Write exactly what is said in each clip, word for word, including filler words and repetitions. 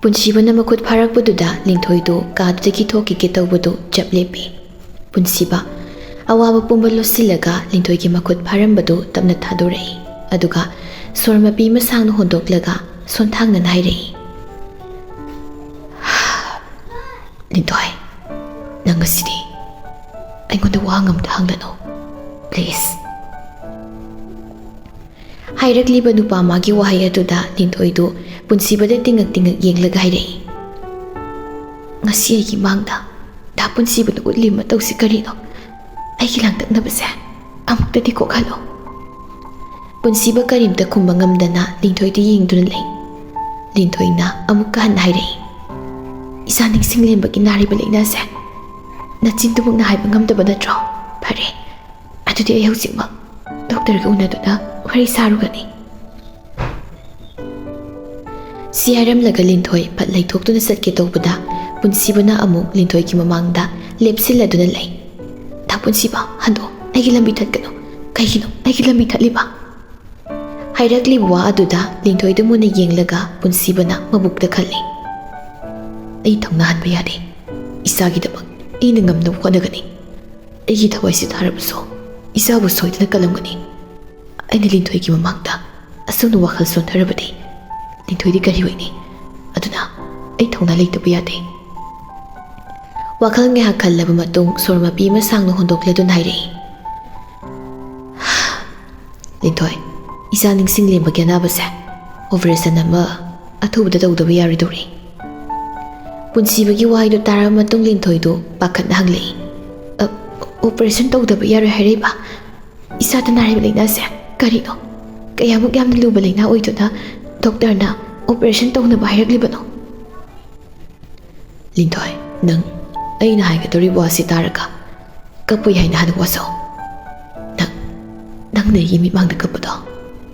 ꯄꯨꯟꯁꯤꯕꯅ ꯃꯈꯨꯠ ꯐꯥꯔꯛꯄꯗꯨꯗ ꯂꯤꯟꯊꯣꯏꯗꯨ ꯀꯥꯗꯨꯗꯒꯤ ꯊꯣꯛꯈꯤꯒꯦ ꯇꯧꯕꯗꯨ ꯆꯞ ꯂꯦꯞꯄꯤ꯫ ꯄꯨꯟꯁꯤꯕ ꯑꯋꯥꯕ ꯄꯨꯝꯕ ꯂꯣꯠꯁꯤꯜꯂꯒ ꯂꯤꯟꯊꯣꯏꯒꯤ ꯃꯈꯨꯠ ꯐꯥꯔꯝꯕꯗꯨ ꯇꯞꯅ ꯊꯥꯗꯣꯔꯛꯏ꯫ ꯑꯗꯨꯒ ꯁꯣꯔ ꯃꯄꯤ ꯑꯃ ꯁꯥꯡꯅ ꯍꯣꯟꯗꯣꯛꯂꯒ ꯁꯣꯟꯊꯥꯡꯅꯅ ꯍꯥꯏꯔꯛꯏ, "ꯂꯤꯟꯊꯣꯏ, ꯅꯪ ꯉꯁꯤꯗꯤ ꯑꯩꯉꯣꯟꯗ ꯋꯥ ꯑꯃꯇ ꯍꯪꯒꯅꯨ, please." ꯍꯥꯏꯔꯛꯂꯤꯕ ꯅꯨꯄꯥ ꯃꯥꯒꯤ ꯋꯥꯍꯩ ꯑꯗꯨꯗ ꯂꯤꯟꯊꯣꯏꯗꯨ ꯄꯨꯟꯁꯤꯕꯗ ꯇꯤꯡꯉꯛ ꯇꯤꯡꯉꯛ ꯌꯦꯡꯂꯒ ꯍꯥꯏꯔꯛꯏ, "ꯉꯁꯤ ꯑꯩꯒꯤ ꯃꯥꯡꯗ ꯗꯥ ꯄꯨꯟꯁꯤꯕꯅ ꯎꯠꯂꯤꯕ ꯃꯇꯧꯁꯤ ꯀꯔꯤꯅꯣ? ꯑꯩꯒꯤ ꯂꯥꯡꯇꯛꯅꯕꯁꯦ ꯑꯃꯨꯛꯇꯗꯤ ꯀꯣꯛꯍꯜꯂꯣ꯫" ꯄꯨꯟꯁꯤꯕ ꯀꯔꯤꯝꯇ ꯈꯨꯝꯕ ꯉꯝꯗꯅ ꯂꯤꯟꯊꯣꯏꯗ ꯌꯦꯡꯗꯨꯅ ꯂꯩ꯫ ꯂꯤꯟꯊꯣꯏꯅ ꯑꯃꯨꯛꯀ ꯍꯟꯅ ꯍꯥꯏꯔꯛꯏ, "ꯏꯆꯥ ꯅꯤꯡꯁꯤꯡꯂꯦꯝꯕꯒꯤ ꯅꯥꯔꯤꯕ ꯂꯥꯏꯅꯥꯁꯦ ꯅꯆꯤꯟꯗꯨꯃꯛꯅ ꯍꯥꯏꯕ ꯉꯝꯗꯕ ꯅꯠꯇ꯭ꯔꯣ? ꯐꯔꯦ, ꯑꯗꯨꯗꯤ ꯑꯩ ꯍꯧꯖꯤꯛꯃꯛ ꯗꯣꯛꯇꯔꯒ ꯎꯅꯗꯨꯅ ꯋꯥꯔꯤ ꯁꯥꯔꯨꯒꯅꯤ꯫" ꯁꯤ ꯍꯥꯏꯔꯝꯂꯒ ꯂꯤꯟꯊꯣꯏ ꯐꯠ ꯂꯩꯊꯣꯛꯇꯨꯅ ꯆꯠꯀꯦ ꯇꯧꯕꯗ ꯄꯨꯟꯁꯤꯕꯅ ꯑꯃꯨꯛ ꯂꯤꯟꯊꯣꯏꯒꯤ ꯃꯃꯥꯡꯗ ꯂꯦꯞꯁꯤꯜꯂꯗꯨꯅ ꯂꯩ꯫ "ꯗꯥ ꯄꯨꯟꯁꯤꯕ, ꯍꯟꯗꯣꯛ, ꯑꯩꯒꯤ ꯂꯝꯕꯤ ꯊꯠꯀꯅꯨ꯫ ꯀꯩꯒꯤꯅꯣ ꯑꯩꯒꯤ ꯂꯝꯕꯤ ꯊꯠꯂꯤꯕ?" ꯍꯥꯏꯔꯛꯂꯤꯕ ꯋꯥ ꯑꯗꯨꯗ ꯂꯤꯟꯊꯣꯏꯗ ꯃꯨꯟꯅ ꯌꯦꯡꯂꯒ ꯄꯨꯟꯁꯤꯕꯅ ꯃꯕꯨꯛꯇ ꯈꯜꯂꯤ, "ꯑꯩ ꯊꯧꯅꯥ ꯍꯟꯕ ꯌꯥꯗꯦ꯫ ꯏꯆꯥꯒꯤꯗꯃꯛ ꯑꯩꯅ ꯉꯝꯅꯕ ꯍꯣꯠꯅꯒꯅꯤ꯫ ꯑꯩꯒꯤ ꯊꯋꯥꯏꯁꯤ ꯊꯥꯔꯕꯁꯨ ꯏꯆꯥꯕꯨ ꯁꯣꯏꯗꯅ ꯀꯜꯂꯝꯒꯅꯤ꯫ ꯑꯩꯅ ꯂꯤꯟꯊꯣꯏꯒꯤ ꯃꯃꯥꯡꯗ ꯑꯁꯨꯝꯅ ꯋꯥꯈꯜ ꯁꯣꯟꯊꯔꯕꯗꯤ ꯂꯤꯟꯊꯣꯏꯗꯤ ꯀꯔꯤ ꯑꯣꯏꯅꯤ? ꯑꯗꯨꯅ ꯑꯩ ꯊꯧꯅꯥ ꯂꯩꯇꯕ ꯌꯥꯗꯦ꯫" ꯋꯥꯈꯜ ꯉꯥꯏꯍꯥꯛ ꯈꯜꯂꯕ ꯃꯇꯨꯡ ꯁꯣꯔ ꯃꯄꯤ ꯑꯃ ꯁꯥꯡꯅ ꯍꯣꯟꯗꯣꯛꯂꯗꯨꯅ ꯍꯥꯏꯔꯛꯏ, "ꯂꯤꯟꯊꯣꯏ, ꯏꯆꯥ ꯅꯤꯡꯁꯤꯡꯂꯦꯝꯕꯒꯤ ꯑꯅꯥꯕꯁꯦ ꯑꯣꯄꯔꯦꯁꯟ ꯑꯃ ꯑꯊꯨꯕꯗ ꯇꯧꯗꯕ ꯌꯥꯔꯣꯏꯗꯧꯔꯤ꯫" ꯄꯨꯟꯁꯤꯕꯒꯤ ꯋꯥꯍꯩꯗꯨ ꯇꯥꯔꯕ ꯃꯇꯨꯡ ꯂꯤꯟꯊꯣꯏꯗꯨ ꯄꯥꯈꯠꯅ ꯍꯪꯂꯛꯏ, "ꯑ, ꯑꯣꯄꯔꯦꯁꯟ ꯇꯧꯗꯕ ꯌꯥꯔꯣꯏ ꯍꯥꯏꯔꯛꯏꯕ? ꯏꯁꯥꯗ ꯅꯥꯔꯤꯕ ꯂꯥꯏꯅꯥꯁꯦ ꯀꯔꯤꯅꯣ? ꯀꯌꯥꯃꯨꯛ ꯌꯥꯝꯅ ꯂꯨꯕ ꯂꯥꯏꯅꯥ ꯑꯣꯏꯗꯨꯅ ꯗꯣꯛꯇꯔꯅ ꯑꯣꯄꯔꯦꯁꯟ ꯇꯧꯅꯕ ꯍꯥꯏꯔꯛꯂꯤꯕꯅꯣ?" "ꯂꯤꯟꯊꯣꯏ, ꯅꯪ ꯑꯩꯅ ꯍꯥꯏꯒꯗꯧꯔꯤꯕ ꯋꯥꯁꯤ ꯇꯥꯔꯒ ꯀꯞꯄꯣꯏ ꯍꯥꯏꯅ ꯍꯥꯟꯅ ꯋꯥꯁꯛꯎ꯫ ꯅꯪ, ꯅꯪꯅ ꯑꯩꯒꯤ ꯃꯤꯠꯃꯥꯡꯗ ꯀꯞꯄꯗꯣ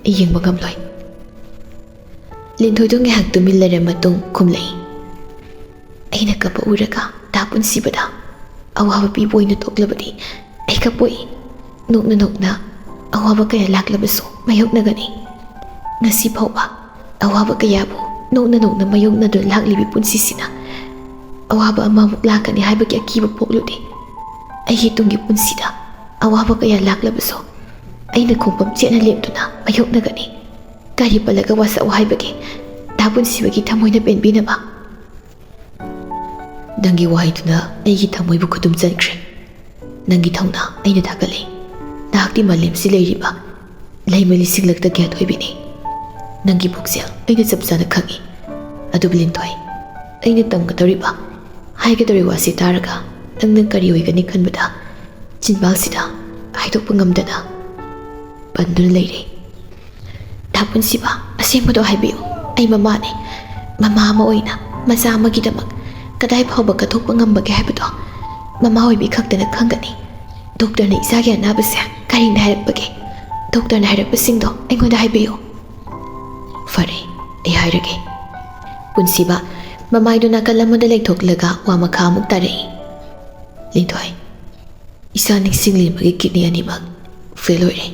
ꯑꯩ ꯌꯦꯡꯕ ꯉꯝꯂꯣꯏ꯫" ꯂꯤꯟꯊꯣꯏꯗꯨ ꯉꯥꯏꯍꯥꯛ ꯇꯨꯃꯤꯟ ꯂꯩꯔ ꯃꯇꯨꯡ ꯈꯨꯝꯂꯛꯏ, "ꯑꯩꯅ ꯀꯞꯄ ꯎꯔꯒ ꯗꯥ ꯄꯨꯟꯁꯤꯕꯗ ꯑꯋꯥꯕ ꯄꯤꯕ ꯑꯣꯏꯅ ꯊꯣꯛꯂꯕꯗꯤ ꯑꯩ ꯀꯞꯄꯣꯏ꯫ ꯅꯣꯛꯅ ꯅꯣꯛꯅ ꯑꯋꯥꯕ ꯀꯌꯥ ꯂꯥꯛꯂꯕꯁꯨ ꯃꯥꯌꯣꯛꯅꯒꯅꯤ꯫ ꯉꯁꯤ ꯐꯥꯎꯕ ꯑꯋꯥꯕ ꯀꯌꯥꯕꯨ ꯅꯣꯛꯅ ꯅꯣꯛꯅ ꯃꯥꯌꯣꯛꯅꯗꯨꯅ ꯂꯥꯛꯂꯤꯕꯤ ꯄꯨꯟꯁꯤꯁꯤꯅ ꯑꯋꯥꯕ ꯑꯃꯃꯨꯛ ꯂꯥꯛꯀꯅꯤ ꯍꯥꯏꯕꯒꯤ ꯑꯀꯤꯕ ꯄꯣꯛꯂꯨꯗꯦ꯫ ꯑꯩꯒꯤ ꯇꯨꯡꯒꯤ ꯄꯨꯟꯁꯤꯗ ꯑꯋꯥꯕ ꯀꯌꯥ ꯂꯥꯛꯂꯕꯁꯨ ꯑꯩꯅ ꯈꯣꯡꯐꯝ ꯆꯦꯠꯅ ꯂꯦꯞꯇꯨꯅ ꯃꯥꯌꯣꯛꯅꯒꯅꯤ꯫ ꯀꯔꯤ ꯄꯜꯂꯒ ꯋꯥꯁꯛꯑꯣ ꯍꯥꯏꯕꯒꯦ ꯗꯥ ꯄꯨꯟꯁꯤꯕꯒꯤ ꯊꯃꯣꯏꯅ ꯄꯦꯟꯕꯤꯅꯕ? ꯅꯪꯒꯤ ꯋꯥꯍꯩꯗꯨꯅ ꯑꯩꯒꯤ ꯊꯃꯣꯏꯕꯨ ꯈꯨꯗꯨꯝ ꯆꯟꯈ꯭ꯔꯦ꯫ ꯅꯪꯒꯤ ꯊꯧꯅꯥ ꯑꯩꯅ ꯊꯥꯒꯠꯂꯤ꯫ ꯅꯍꯥꯛꯇꯤ ꯃꯥꯂꯦꯝꯁꯤ ꯂꯩꯔꯤꯕ ꯂꯩꯃ ꯂꯤꯁꯤꯡ ꯂꯛꯇꯒꯤ ꯑꯊꯣꯏꯕꯤꯅꯤ꯫ ꯅꯪꯒꯤ ꯄꯨꯛꯆꯦꯜ ꯑꯩꯅ ꯆꯞ ꯆꯥꯅ ꯈꯪꯏ꯫ ꯑꯗꯨꯕꯨ ꯂꯤꯟꯊꯣꯏ, ꯑꯩꯅ ꯇꯝꯒꯗꯧꯔꯤꯕ, ꯍꯥꯏꯒꯗꯧꯔꯤꯕ ꯋꯥꯁꯤ ꯇꯥꯔꯒ ꯅꯪꯅ ꯀꯔꯤ ꯑꯣꯏꯒꯅꯤ ꯈꯟꯕꯗ ꯆꯤꯟꯕꯥꯜꯁꯤꯗ ꯍꯥꯏꯗꯣꯛꯄ ꯉꯝꯗꯅ ꯄꯟꯗꯨꯅ ꯂꯩꯔꯦ꯫ ꯗꯥ ꯄꯨꯟꯁꯤꯕ, ꯑꯁꯦꯡꯕꯗꯣ ꯍꯥꯏꯕꯤꯌꯨ꯫ ꯑꯩ ꯃꯃꯥꯅꯦ꯫ ꯃꯃꯥ ꯑꯃ ꯑꯣꯏꯅ ꯃꯆꯥ ꯑꯃꯒꯤꯗꯃꯛ ꯀꯗꯥꯏ ꯐꯥꯎꯕ ꯀꯠꯊꯣꯛꯄ ꯉꯝꯕꯒꯦ ꯍꯥꯏꯕꯗꯣ ꯃꯃꯥ ꯑꯣꯏꯕꯤ ꯈꯛꯇꯅ ꯈꯪꯒꯅꯤ꯫ ꯗꯣꯛꯇꯔꯅ ꯏꯆꯥꯒꯤ ꯑꯅꯥꯕꯁꯦ ꯀꯔꯤꯅ ꯍꯥꯏꯔꯛꯄꯒꯦ? ꯗꯣꯛꯇꯔꯅ ꯍꯥꯏꯔꯛꯄꯁꯤꯡꯗꯣ ꯑꯩꯉꯣꯟꯗ ꯍꯥꯏꯕꯤꯌꯨ꯫ ꯐꯔꯦ, ꯑꯩ ꯍꯥꯏꯔꯒꯦ꯫ ꯄꯨꯟꯁꯤꯕ ꯃꯃꯥꯏꯗꯨ ꯅꯥꯀꯜ ꯑꯃꯗ ꯂꯩꯊꯣꯛꯂꯒ ꯋꯥ ꯃꯈꯥ ꯑꯃꯨꯛ ꯇꯥꯔꯛꯏ꯫ ꯂꯤꯟꯊꯣꯏ, ꯏꯆꯥ ꯅꯤꯡꯁꯤꯡꯂꯤꯕꯒꯤ ꯀꯤꯗꯅꯤ ꯑꯅꯤꯃꯛ ꯐꯦꯜ ꯑꯣꯏꯔꯦ꯫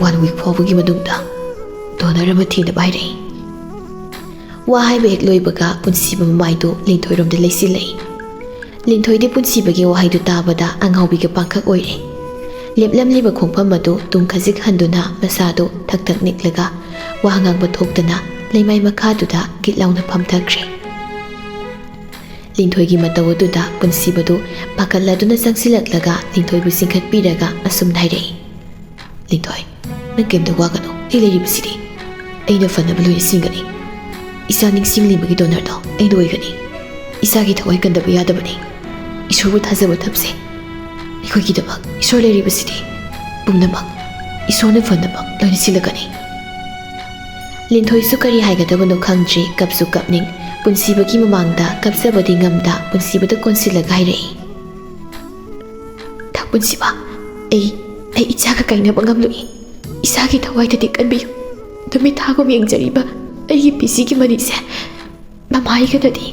ꯋꯥꯟ ꯋꯤꯛ ꯐꯥꯎꯕꯒꯤ ꯃꯅꯨꯡꯗ ꯗꯣꯅꯔ ꯑꯃ ꯊꯤꯅꯕ ꯍꯥꯏꯔꯛꯏ꯫ ꯋꯥ ꯍꯥꯏꯕ ꯍꯦꯛ ꯂꯣꯏꯕꯒ ꯄꯨꯟꯁꯤꯕ ꯃꯃꯥꯏꯗꯨ ꯂꯤꯟꯊꯣꯏꯔꯣꯝꯗ ꯂꯩꯁꯤꯜꯂꯛꯏ꯫ ꯂꯤꯟꯊꯣꯏꯗꯤ ꯄꯨꯟꯁꯤꯕꯒꯤ ꯋꯥꯍꯩꯗꯨ ꯇꯥꯕꯗ ꯑꯉꯥꯎꯕꯤꯒ ꯄꯥꯡꯈꯛ ꯑꯣꯏꯔꯦ꯫ ꯂꯦꯞꯂꯝꯂꯤꯕ ꯈꯣꯡꯐꯝ ꯑꯗꯨ ꯇꯨꯡ ꯈꯖꯤꯛ ꯍꯟꯗꯨꯅ ꯃꯁꯥꯗꯨ ꯊꯛ ꯊꯛ ꯅꯤꯛꯂꯒ ꯋꯥ ꯉꯥꯡꯕ ꯊꯣꯛꯇꯅ ꯂꯩꯃꯥꯏ ꯃꯈꯥꯗꯨꯗ ꯒꯤꯠ ꯂꯥꯎꯅ ꯐꯝꯊꯈ꯭ꯔꯦ꯫ ꯂꯤꯟꯊꯣꯏꯒꯤ ꯃꯇꯧ ꯑꯗꯨꯗ ꯄꯨꯟꯁꯤꯕꯗꯨ ꯄꯥꯈꯠꯂꯗꯨꯅ ꯆꯪꯁꯤꯜꯂꯛꯂꯒ ꯂꯤꯟꯊꯣꯏꯕꯨ ꯆꯤꯡꯈꯠꯄꯤꯔꯒ ꯑꯁꯨꯝꯅ ꯍꯥꯏꯔꯛꯏ, ꯂꯤꯟꯊꯣꯏ, ꯅꯪ ꯀꯩꯝꯇ ꯋꯥꯒꯅꯨ, ꯑꯩ ꯂꯩꯔꯤꯕꯁꯤꯗꯤ꯫ ꯑꯩꯅ ꯐꯅꯕ ꯂꯣꯏꯅ ꯁꯤꯟꯒꯅꯤ꯫ ꯏꯆꯥ ꯅꯤꯡꯁꯤꯡꯂꯤꯕꯒꯤ ꯗꯣꯅꯔꯗꯣ ꯑꯩꯅ ꯑꯣꯏꯒꯅꯤ꯫ ꯏꯆꯥꯒꯤ ꯊꯋꯥꯏ ꯀꯟꯗꯕ ꯌꯥꯗꯕꯅꯤ꯫ ꯏꯁꯣꯔꯕꯨ ꯊꯥꯖꯕ ꯊꯝꯁꯦ꯫ ꯑꯩꯈꯣꯏꯒꯤꯗꯃꯛ ꯏꯁꯣꯔ ꯂꯩꯔꯤꯕꯁꯤꯗꯤ꯫ ꯄꯨꯝꯅꯃꯛ ꯏꯁꯣꯔꯅ ꯐꯅꯕ ꯂꯣꯏꯅ ꯁꯤꯜꯂꯛꯀꯅꯤ꯫ ꯂꯤꯟꯊꯣꯏꯁꯨ ꯀꯔꯤ ꯍꯥꯏꯒꯗꯕꯅꯣ ꯈꯪꯗ꯭ꯔꯤ, ꯀꯞꯁꯨ ꯀꯞꯅꯤꯡ꯫ ꯄꯨꯟꯁꯤꯕꯒꯤ ꯃꯃꯥꯡꯗ ꯀꯞꯆꯕꯗꯤ ꯉꯝꯗ ꯄꯨꯟꯁꯤꯕꯗ ꯀꯣꯟꯁꯤꯜꯂꯒ ꯍꯥꯏꯔꯛꯏ, ꯗꯥ ꯄꯨꯟꯁꯤꯕ, ꯑꯩ, ꯑꯩ ꯏꯆꯥꯒ ꯀꯥꯏꯅꯕ ꯉꯝꯂꯣꯏ꯫ ꯏꯆꯥꯒꯤ ꯊꯋꯥꯏꯗꯗꯤ ꯀꯟꯕꯤꯌꯨ꯫ ꯅꯨꯃꯤꯠ ꯊꯥꯒꯨꯝ ꯌꯦꯡꯖꯔꯤꯕ ꯑꯩꯒꯤ ꯄꯤꯁꯤꯒꯤ ꯃꯅꯤꯁꯦ ꯃꯃꯥꯏꯒꯗꯗꯤ